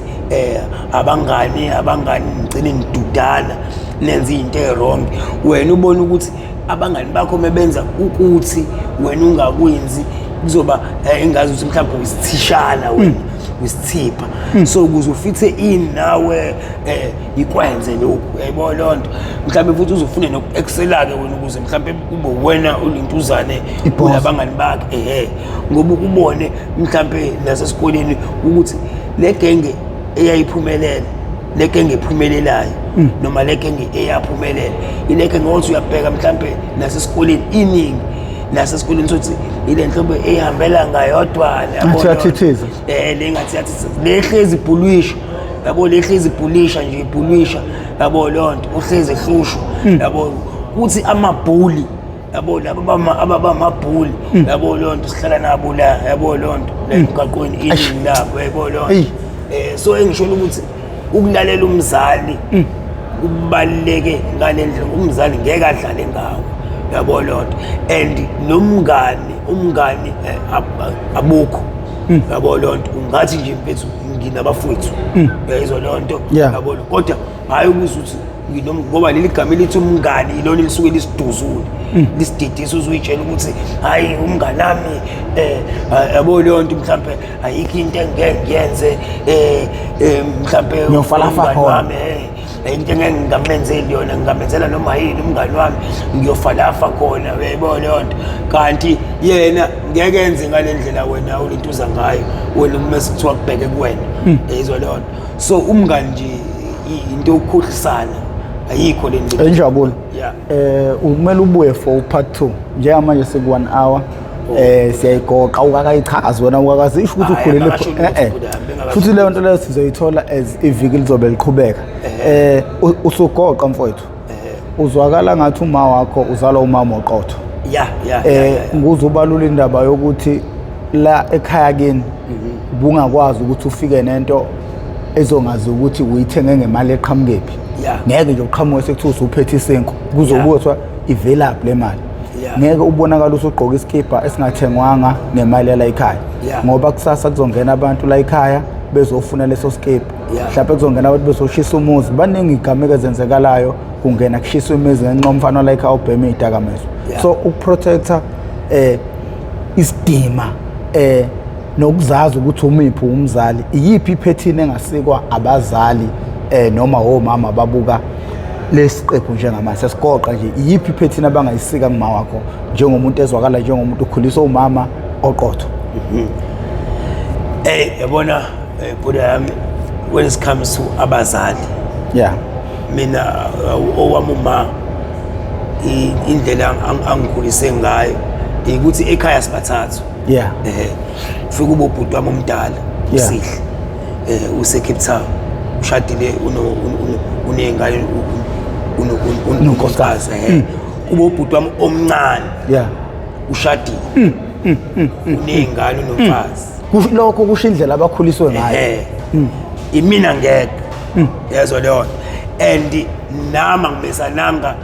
abangani abangani, nigcine nidudana, nenze into e-wrong. Wena ubona ukuthi abangani bakho mebenza ukuthi wena ungakwenzi, kuzoba engazi ukuthi mhlawumbe uyisithishana, wena uyisithipha, so ukuze ufithe in nawe ikwenze lokhu, uyayibona leyo nto. Mhlawumbe futhi uzofuna noku-excela-ke wena, ukuze mhlawumbe kube wena ulintuzane I-boss. Kulabangani bakhe, ehe, ngoba ukubone mhlawumbe nasesikoleni ukuthi le genge eyayiphumelela, le genge ephumelelayo, noma le genge eyaphumelela, ile genge othi uyabheka mhlawumbe nasesikoleni, iningi nasesikoleni sothi ile nhlobo eyihambela ngayodwana, yabo. Ngathi uyathithiza. Le ngathi yathithiza, le hlezi ibhulisha, yabo, le hlezi ibhulisha nje, ibhulisha, yabo, leyo nto uhlezi ehlushwa, yabo, kuthi amabhuli, yabo, laba abamabhuli, yabo, leyo nto sihlala nabo la, yabo, leyo nto la emgaqweni, iningi labo, yabo, leyo nto. Eyi. So engisho ukuthi ukulalela umzali kubaluleke ngale ndlela. Umzali ngeke adlale ngawo, yabo, leyo nto. And nomngani, umngani abukho, yabo, leyo nto. Ungathi nje, mfethu, nginabafowethu, uyayizwa leyo nto? Yeah. Yabo, kodwa hhayi ukuze uthi ngoba leli gama elithi umngani ilona elisuke lisiduzule, lisididisa, uzuyitshela ukuthi hhayi, umngani wami, yabo, leyo nto, mhlampe ayikho into engeke ngiyenze, mhlampe Ngiyofalafa umngani khona. wami, into engeke ngingamenzeli yona, ngingamenzela noma yini umngani wami, ngiyofalafa khona, uyayibona leyo nto. Kanti yena ngeke enze ngale ndlela wena ulintuza ngayo wena, uma sekuthiwa kubheke kuwena, yayizwa leyo nto. So umngani nje into yokukhohlisana, ayikho le nto. Injabulo. Yeah. Ukumele ubuye for part 2. Njengamanje siku 1 hour. Siyayigoqa, ukakayichazi wena, ukakazisho ukuthi Hhayi, ukhulele angakasho lutho futhi, bengakasho. Futhi leyo nto leyo sizoyithola as iviki lizobe liqhubeka. Usugoqa, mfowethu. Uzwakala ngathi uma wakho uzalwa umama oqotho. Nguze ubalula indaba yokuthi la ekhaya kini ubungakwazi ukuthi ufike nento ezongazi ukuthi uyithenge ngemali eqhamukephi. Ngeke nje uqhamuke sekuthiwa usuphethe isinkwa, kuzobuya kuthiwa ivelaphi le mali. Ngeke ubonakala usugqoka isikibha esingathengwanga ngemali yala ekhaya, ngoba kusasa kuzongena abantu la ekhaya bezofuna leso sikibha. Mhlawumbe kuzongena abantu bezoshisa umuzi. Baningi igameko ezenzekalayo, kungena kushiswa imizi ngenxa yomfana la ekhaya ubhema iy'dakamizwa. So ukuprotecta isidima nokuzazi ukuthi umiphi umzali, iyiphi iphethini engasikwa abazali noma omama babuka lesiqephu njengamanje sesigoqa nje, iyiphi iphethini abangayisika kuma wakho njengomuntu ezwakala njengomuntu ukhuliswa umama oqotho? Yabona, bhuda yami, when it comes to abazali, mina owami uma indlela angikhulise ngayo ukuthi ekhaya sibathathu. Fika ube ubhuti wami omdala, uSihle, use Cape Town, ushadile, uney'ngane, unonkosikazi. Kube ubhuti wami omncane, ushadile, uney'ngane, unomfazi. Lokho kusho indlela abakhuliswe ngayo. Imina ngedwa, yezwa leyo nto. And nami angibesananga,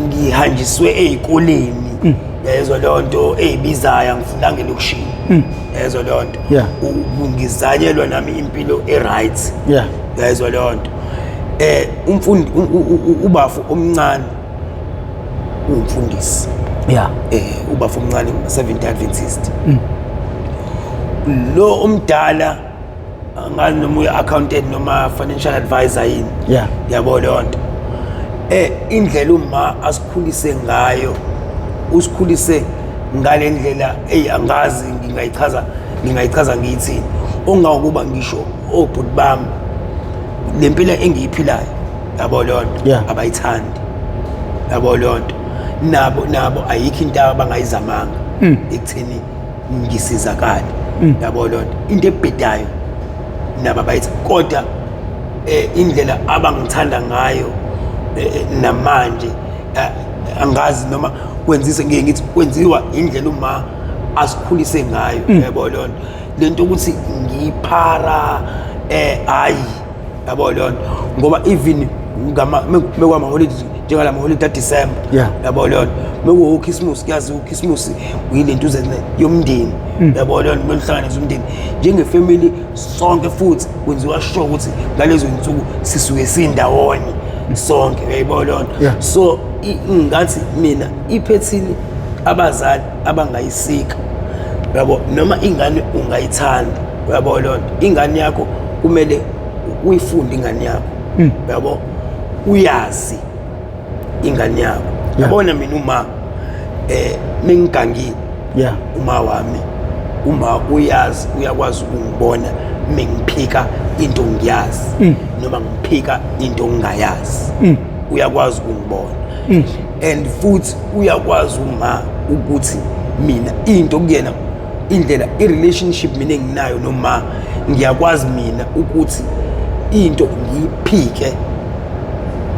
ngihanjiswe ey'koleni, yezwa leyo nto, ey'bizayo, angifundanga elokishini, yezwa leyo nto. Ngizanyelwa nami impilo e-right, yayizwa leyo nto. Umfundi ubafu omncane umfundisi. Ubafu omncane Seventh Adventist. Lo omdala angazi noma uyi accountant noma financial advisor yini. Yabo leyo nto. Indlela uma asikhulise ngayo, usikhulise ngale ndlela, ey, angazi ngingayichaza ngiyithini, ongakuba ngisho obhuti bami lempilo engiyiphilayo, yabo leyo nto, abayithandi, yabo leyo nto. Nabo ayikho into abangayizamanga ekutheni ngisizakale, yabo leyo nto. Into ebhedayo nabo abayithi, kodwa indlela abangithanda ngayo namanje, angazi noma kwenzise, ngiye ngithi kwenziwa indlela uma asikhulise ngayo, yabo leyo nto. Lento ukuthi ngiyiphara, hayi, yabo leyo nto, ngoba even Ngama mekwama-holiday njengalama-holiday aDisemba, yabo leyo nto. Mekuwukhisimusi, kuyaziwa ukhisimusi uyilento uze yomndeni, yabo leyo nto, kumele uhlanganise umndeni njengefamily sonke, futhi kwenziwa sure ukuthi ngalezo nsuku sisuke sindawonye sonke, uyayibona leyo nto. So ngathi mina iphethini abazali abangayisika, uyabo, noma ingane ungayithanda, uyabo leyo nto, ingane yakho kumele uyifunde ingane yakho, uyabo, uyazi ingane yakho. Yabona mina uma mengigangile, uma wami, uma uyazi, uyakwazi ukungibona mengiphika into ngiyazi noma ngiphika into ngingayazi, uyakwazi ukungibona. And futhi uyakwazi uma ukuthi mina into kuyena indlela i-relationship mina enginayo noma ngiyakwazi mina ukuthi into ngiyiphike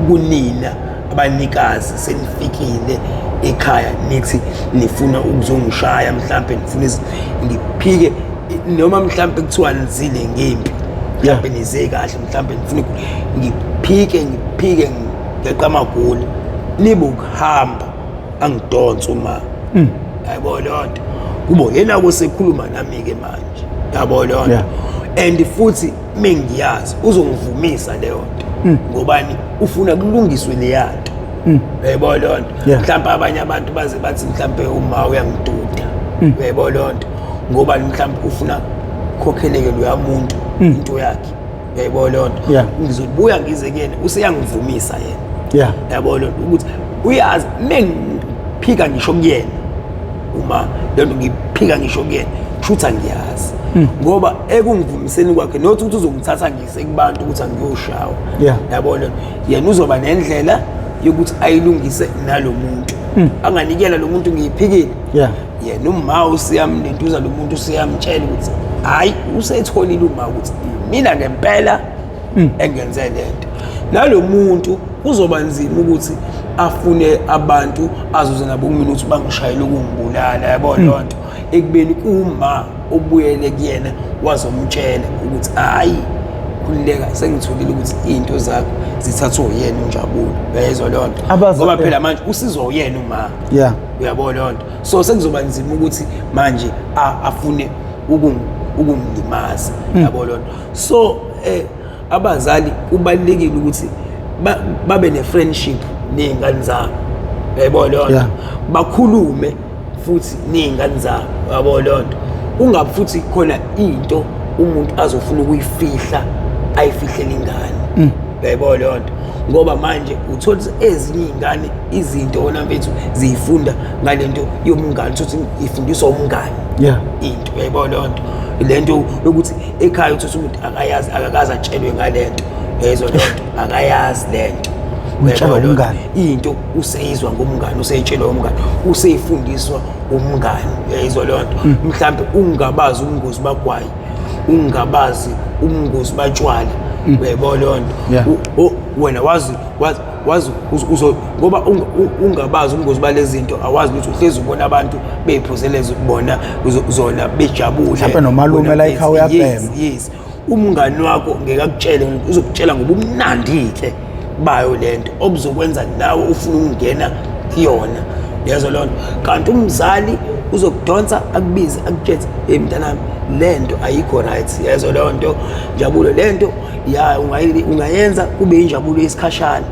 kunina abanikazi senifikile ekhaya nithi nifuna ukuzongishaya, mhlambe nifuna ngiphike, noma mhlambe kuthiwa nizile ngempi, mhlambe nize kahle, mhlambe nifuna ngiphike ngeqa amagoli, nibe ukuhamba angidonse uma yabo leyo nto, kubo yena kusekhuluma nami ke manje, yabo leyo nto. And futhi mengiyazi uzongivumisa leyo nto, ngobani ufuna kulungiswe leyanto, uyayibona leyo nto. Mhlawumbe abanye abantu baze bathi mhlawumbe uma uyangiduda, uyayibona leyo nto, ngoba mhlawumbe ufuna khokheleke loya muntu into yakhe, uyayibona leyo nto. Ngizobuya ngize kuyena useyangivumisa yena, yabo leyo nto, ukuthi uyazi mengiphika ngisho kuyena, uma leyo nto ngiphika ngisho kuyena shutha ngiyazi, ngoba ekungivumiseni kwakhe not ukuthi uzongithatha ngise kubantu ukuthi angiyoshawa, yabo leyo, yena uzoba nendlela yokuthi ayilungise nalomuntu, anganikela lo muntu ngiyiphikile, yena uma usiyamlentuza lo muntu usiyamtshela ukuthi hayi usetholile uma ukuthi mina ngempela engenze lento. Nalo muntu kuzoba nzima ukuthi afune abantu azuze nabo kumina ukuthi bangishayele ukungibulala, yabo leyo nto, ekubeni kuma obuyele kuyena wazomtshela ukuthi hayi khululeka, sengitholile ukuthi izinto zakho zithathwe uyena uNjabulo, uyayizwa leyo nto, ngoba phela manje usizwa uyena uma, uyabo leyo nto. So sekuzoba nzima ukuthi manje afune ukungilimaza, yabo leyo nto. So abazali kubalulekile ukuthi babe ne-friendship ney'ngane zabo, uyayibona leyo nto, bakhulume futhi ney'ngane zabo, uyabo leyo nto. Ungabi futhi khona into umuntu azofuna ukuyifihla ayifihlele ingane, uyayibona leyo nto, ngoba manje uthola ezinye iy'ngane izinto wona mfethu ziyifunda ngalento yomngane, uthi ifundiswa umngane into, uyayibona leyo nto. Lento yokuthi ekhaya uthi umuntu akayazi, akakaze atshelwe ngalento, uyayizwa leyo nto, akayazi lento, into useyizwa ngomngane, useyitshelwa umngane, useyifundiswa umngane, uyayizwa leyo nto. Mhlambe ungabazi ubungozi bagwayi, ungabazi ubungozi batshwala, uyayibona leyo nto. Wena wazi ngoba ungabazi ubungozi balezi zinto, awazi ukuthi uhlezi ubona abantu beyiphuzele bona zona bejabule, mhlawumbe nomalume la ekhaya uyabhema. Yes, umngani wakho ngeke akutshele, uzokutshela ngobumnandi ke bayo lento obuzokwenza nawe ufuna ukungena kuyona, yezwa leyo nto. Kanti umzali uzokudonsa akubize akutshele, hey mntanami lento ayikho right, yezwa leyo nto, njabulo lento ya ungayenza kube injabulo yesikhashana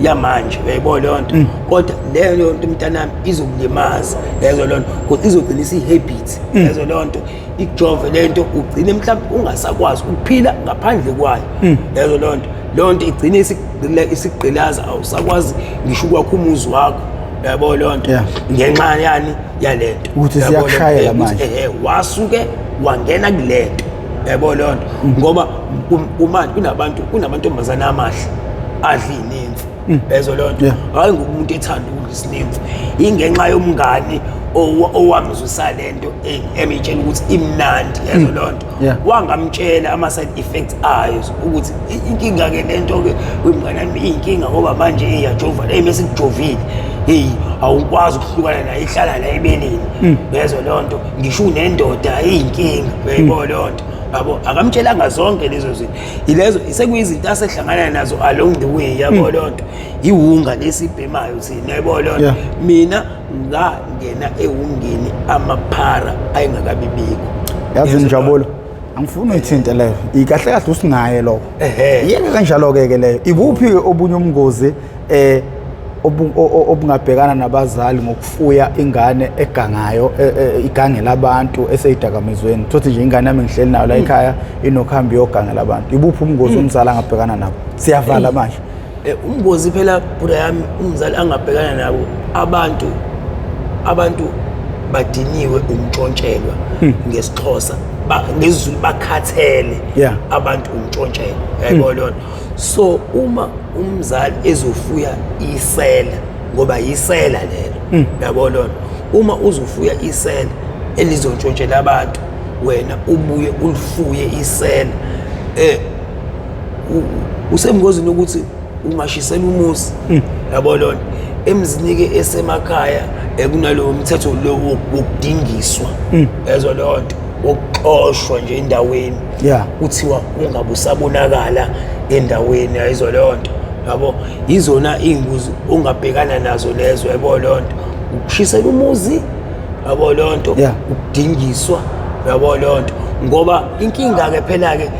yamanje, uyayibona leyo nto, kodwa leyo nto mntanami izokulimaza, yezwa leyo nto, because izogcina isihabit, yezwa leyo nto, ikujove lento ugcine mhlawumbe ungasakwazi ukuphila ngaphandle kwayo, yezwa leyo nto. Leyo nto igcine isigqilaza, awusakwazi ngisho ukwakha umuzi wakho, uyayibona leyo nto, ngenxa yani yalento ukuthi siyakushayela manje, wasuke wangena kulento, uyayibona leyo nto, ngoba kumanje kunabantu, kunamantombazane amahle adla inemfu, lezo leyo nto, hayi ngoba umuntu ethanda ukudla isinemfu, ingenxa yomngani owamzwisa lento emtshela ukuthi imnandi, lezo leyo nto, wangamtshela ama side effects ayo ukuthi inkinga ke lento ke wemngane wami inkinga, ngoba manje iyajova le mase kujovile, hey awukwazi ukuhlukana naye, ihlala la ebeleni, lezo leyo nto, ngisho unendoda iyinkinga, uyayibona leyo nto. Yabo, akamtshelanga zonke lezo zinto. Yilezo sekuyizinto asehlangana nazo along the way, yabo leyo nto. Iwunga lesibhemayo thina, yabo leyo nto. Mina ngangena ewungeni amaphara ayengakabibikho. Yazi Njabulo, angifuni uyithinte leyo. Ikahle kahle usingaye lokho. Yeke kanjalo ke ke leyo. Ibuphi obunye ubungozi obungabhekana nabazali ngokufuya ingane egangayo, igangela abantu eseyidakamizweni? Thothi nje ingane yami ngihleli nayo la ekhaya inokuhamba iyogangela abantu. Ibuphi ubungozi umzali angabhekana nabo? Siyavala manje. Umngozi phela bhuda yami umzali angabhekana nabo, abantu badiniwe umntshontshelwa ngesiXhosa, ngesiZulu bakhathele abantu umntshontshelwa, yayibona lona. So uma umzali ezofuya isela, ngoba yisela lelo, yabo lona, uma uzofuya isela elizontshontshela abantu, wena ubuye ulifuye isela, usengozini ukuthi ungashisela umuzi, yabo lona. Emzinike esemakhaya kunalowo mthetho lo wokudingiswa, yezwa leyo nto, wokuxoshwa nje endaweni, kuthiwa ungabe usabonakala endaweni, ayizwa leyo nto, yabo. Izona iy'ngozi ongabhekana nazo lezo, yabo leyo nto, ukushisela umuzi, yabo leyo nto, ukudingiswa, yabo leyo nto. Ngoba inkinga-ke phela-ke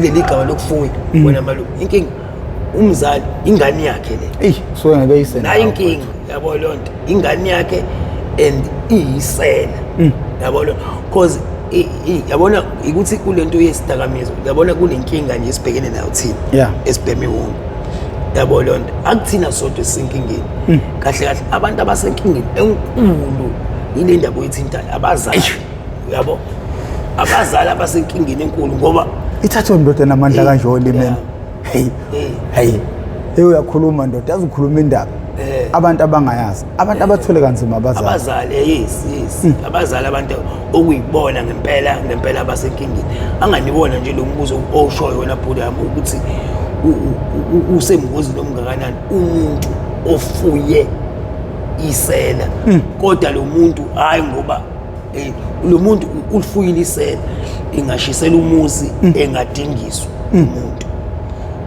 leli gama lokufuya wena malume, inkinga umzali ingane yakhe le. Eyi, suke ngeke eyise nayo inkinga, yabo leyo nto, ingane yakhe and iyisela, yabo leyo, cause yabona ukuthi kulento yesidakamizwa, yabona kunenkinga nje esibhekene nayo thina esibhema iwunga, yabo leyo nto. Akuthina sodwa esisenkingeni, kahle kahle abantu abasenkingeni enkulu yile ndaba oyithintayo, abazali, yabo, abazali abasenkingeni enkulu, ngoba ithathwe ndoda namandla kanje olimeni. Hey, hey, hey, uyakhuluma ndoda, yazi ukhuluma indaba abantu abangayazi, abantu abathole kanzima abazali. Abazali, yes, yes, abazali abantu okuyibona ngempela ngempela abasenkingeni. Anganibona nje lo mbuzo oshoyo wena bhuti yami ukuthi usengozini omngakanani umuntu ofuye isela, kodwa lo muntu hayi ngoba lo muntu ulifuyile isela, engashisela umuzi, engadingiswa umuntu,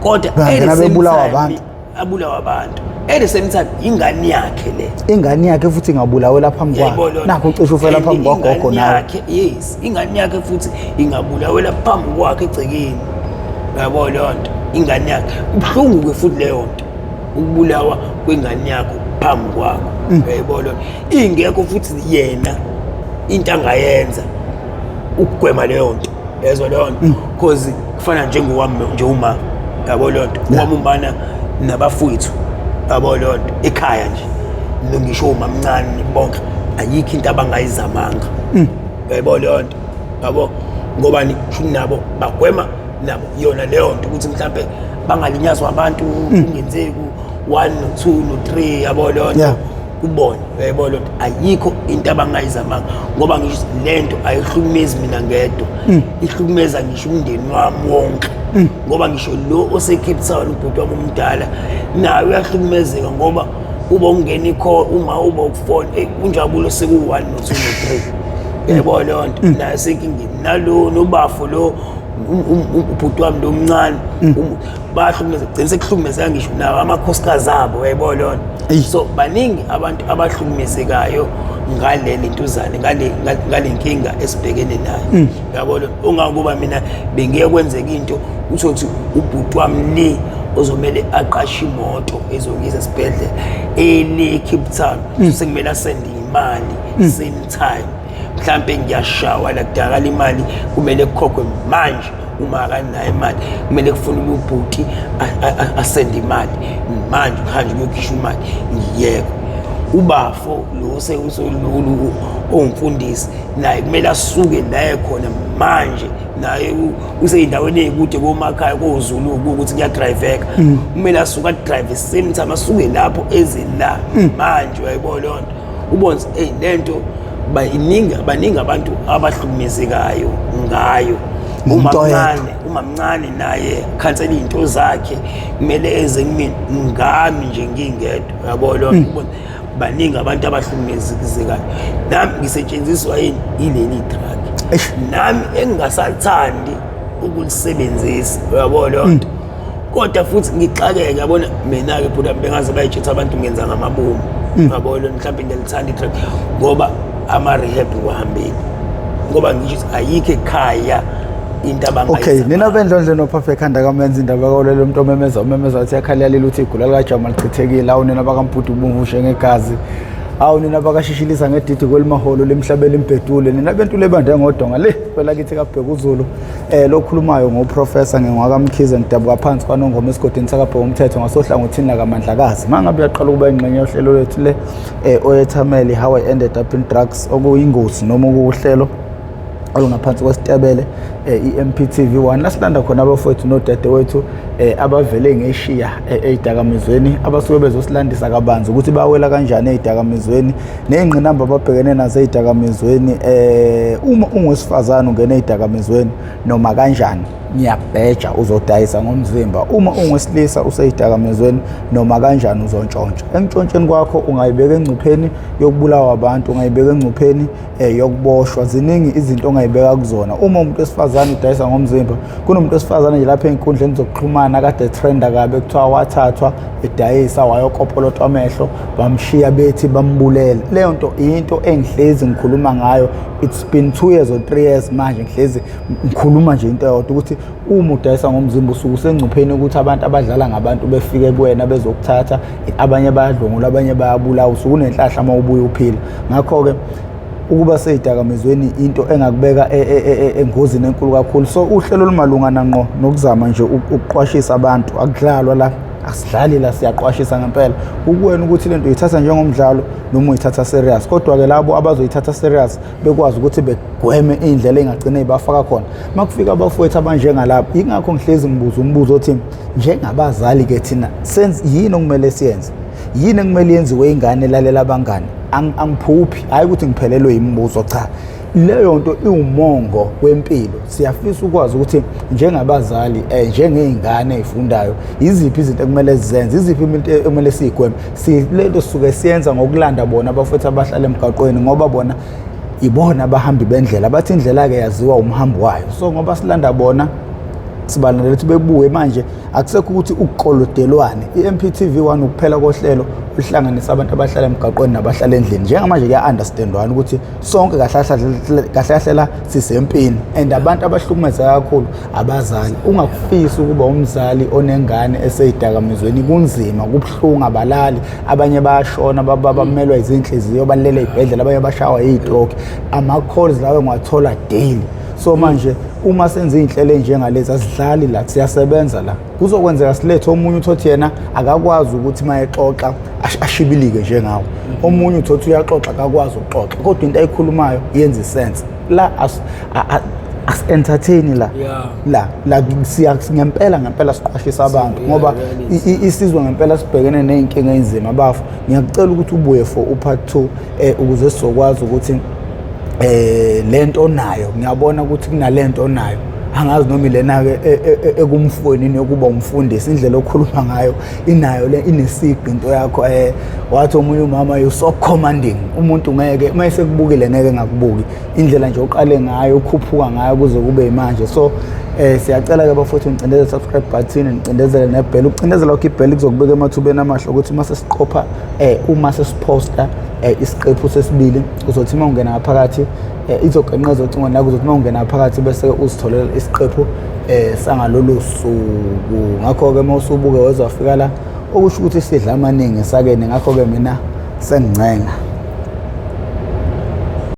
kodwa bebulawa abantu, abulawa abantu at the same time ingane yakhe le, ingane yakhe futhi ingabulawela phambi kwakhe, nakho ucishe ufela phambi kwagogo nawe. Yes, ingane yakhe futhi ingabulawela phambi kwakhe egcekeni, yabo leyo nto, ingane yakhe. Ubuhlungu ke futhi leyo nto, ukubulawa kwengane yakho phambi kwakho, uyayibona. Ingekho futhi yena into angayenza ukugwema leyo nto, yezwa leyo nto, because kufana njengowami nje uma, yabo leyo nto, wami umbana nabafowethu, yabo leyo nto, ekhaya nje ngisho umamncane bonke, ayikho into abangayizamanga, uyayibona leyo nto, yabo, ngoba nabo bagwema nabo yona leyo nto ukuthi mhlambe bangalinyazwa abantu, kungenzeki 1 no 2 no 3, yabo leyo nto, ubone, uyayibona leyo nto, ayikho into abangayizamanga, ngoba ngisho lento ayihlukumezi mina ngedwa, ihlukumeza ngisho umndeni wami wonke, ngoba ngisho lo ose Cape Town ubhuti wami omdala naye uyahlukumezeka, ngoba uba ungena i-call, uma uba ukufona unjabulo seku-1 no 2 no 3, uyayibona leyo nto, naye senkingeni, nalo nobafo lo ubhuti wami lo mncane bahlukumeza, gcina sekuhlukumezeka ngisho nawo amakhosikazi abo, uyayibona leyo nto. So baningi abantu abahlukumezekayo ngale lentuzane, ngale nkinga esibhekene nayo, yabo. Ungakuba mina bengiye kwenzeka into uthi ubhuti wami le ozomele aqashe imoto ezongisa esibhedlela ele Cape Town, sekumele asende imali same time, mhlambe ngiyashawa la kudakala imali kumele kukhokhwe manje, uma akanayo imali kumele kufunwe ubhuti asende imali manje, kuhanjwe kuyokhishwa imali, ngiyekho. Ubafo lo sewusolulu ongumfundisi naye kumele asuke la ekhona manje, naye useyindaweni eyikude komakhaya koZulu ukuthi kuyadriveka, kumele asuke adrive same time asuke lapho eze la manje, uyayibona leyo nto, ubone hey lento baningi abantu abahlukumezekayo ngayo. Umamncane naye khansela izinto zakhe, kumele eze kumina ngami nje ngingedwa, uyabona leyo nto, baningi abantu abahlukumezekayo. Nami ngisetshenziswa yini ileli drug, Nami engingasathandi ukulisebenzisa, uyabona leyo nto. Kodwa futhi ngixakeke, yabona mina-ke bhuti bengaze bayitshitha abantu ngenza ngamabomu, uyabona, mhlawumbe ngiyalithanda i-drug ngoba ama-rehab ngiwahambile, ngoba ngisho ukuthi ayikho ekhaya into Okay, nina bendlondlo nophapha ekhanda kamenza indaba kawulele umuntu omemeza umemeza wathi yakhaliyalile uthi igula likajama lichithekile. Awu nina bakamphudu ubumvushe ngegazi, awu nina bakashishilisa ngedidi kwelimaholo lemhlabela imbhedule, nina bentule ebande ngodonga le kwelakithi kaBheka uZulu. Lokhulumayo ngoprofessor ngingwakamkhize, ngidabuka phansi kwaNongoma esigodini sakaBheka umthetho ngasohlangothini lakaMandlakazi. Mangabe uyaqala ukuba ingxenye yohlelo lwethu le oyethameli How I Ended Up in Drugs, okuyingozi noma okuwuhlelo olungaphansi kwesitebele i-MPTV 1 lasilanda khona abafowethu nodadewethu abavele ngeshiya ey'dakamizweni, abasuke bezosilandisa kabanzi ukuthi bawela kanjani ey'dakamizweni ney'ngqinamba ababhekene nazo ey'dakamizweni. Uma ungowesifazane ungena ey'dakamizweni noma kanjani ngiyabheja uzodayisa ngomzimba, uma ungowesilisa usey'dakamizweni noma kanjani uzontshontsha. Entshontsheni kwakho ungayibeka engcupheni yokubulawa abantu, ungayibeka engcupheni yokuboshwa, ziningi izinto ongayibeka kuzona. Uma umuntu wesifazane udayisa ngomzimba, kunomuntu wesifazane nje lapha ey'nkundleni zokuxhumana kade trenda kabi, kuthiwa wathathwa edayisa wayokopolotwa amehlo, bamshiya bethi bambulele. Leyo nto into engihlezi ngikhuluma ngayo, it's been 2 years or 3 years manje ngihlezi ngikhuluma nje into eyodwa, ukuthi uma udayisa ngomzimba usuke usengcupheni ukuthi abantu abadlala ngabantu befike kuwena bezokuthatha, abanye bayadlwengula, abanye bayabulawa, usuke unenhlahla uma ubuye uphila. Ngakho-ke ukuba sey'dakamizweni into engakubeka engozini enkulu kakhulu. So uhlelo olumalungana ngqo nokuzama nje ukuqwashisa abantu, akudlalwa la, asidlali la, siyaqwashisa ngempela. Kukuwena ukuthi lento uyithatha njengomdlalo noma uyithatha serious, kodwa-ke labo abazoyithatha serious bekwazi ukuthi begweme iy'ndlela ey'ngagcine y'bafaka khona uma kufika abafowethu abanjengalabo. Yingakho ngihlezi ngibuza umbuzo othi njengabazali-ke thina senze yini okumele siyenze, yini ekumele yenziwe ingane elalela abangani? Angiphuphi, hhayi ukuthi ngiphelelwe imibuzo, cha, leyo nto iwumongo wempilo. Siyafisa ukwazi ukuthi njengabazali njengey'ngane ey'fundayo, yiziphi izinto ekumele sizenze, iziphi into ekumele siyigweme. Lento sisuke siyenza ngokulanda bona abafowethu abahlala emgaqweni, ngoba bona ibona abahambi bendlela, bathi indlela-ke yaziwa umhambi wayo. So ngoba silanda bona, sibalandela ukuthi bebuye manje, akusekho ukuthi ukukolodelwane. I-MPTV 1 ukuphela kohlelo oluhlanganisa abantu abahlala emgaqweni nabahlala endlini. Njengamanje kuya-understandwana ukuthi sonke kahle kahle la sisempini, and abantu abahlukumezeka kakhulu abazali. Ungakufisi ukuba umzali onengane esey'dakamizweni, kunzima, kubuhlungu, abalali, abanye bayashona, bamelwa izinhliziyo, balele ey'bhedlela, abanye bashawa iy'troke, ama-calls lawo ngiwathola daily. So manje uma senza iy'nhlelo ey'njengalezi, asidlali la, siyasebenza la. Kuzokwenzeka silethe omunye uthothi yena akakwazi ukuthi uma exoxa ashibilike njengawe, omunye uthothi uyaxoxa akakwazi ukuxoxa, kodwa into ayikhulumayo yenza isense. La as-entertain la, la siya ngempela ngempela siqwashisa abantu, ngoba isizwe ngempela sibhekene ney'nkinga ey'nzima. Bafo, ngiyakucela ukuthi ubuye for u-part 2 ukuze sizokwazi ukuthi lento onayo, ngiyabona ukuthi kunalento onayo, angazi noma ilena-ke ekumfweni yokuba umfundisi, indlela okhuluma ngayo inayo le inesigqi into yakho. Wathi omunye umama, "You so commanding." Umuntu ngeke uma esekubukile ngeke ngakubuki indlela nje oqale ngayo ukhuphuka ngayo kuze kube yimanje. So siyacela ke bafowethu, nicindezele subscribe button, nicindezele nebell. Ukucindezela kwakho ibell kuzokubeka emathubeni amahle ukuthi uma sesiqopha uma sesiposta isiqephu sesibili, uzothi uma ungena ngaphakathi izogenqeza ocingweni lakho, uzothi uma ungena ngaphakathi bese uzitholela isiqephu sangalolu suku. Ngakho-ke uma usubuke wezwafika la, okusho ukuthi sidla amaningi esakeni. Ngakho-ke mina sengincenga.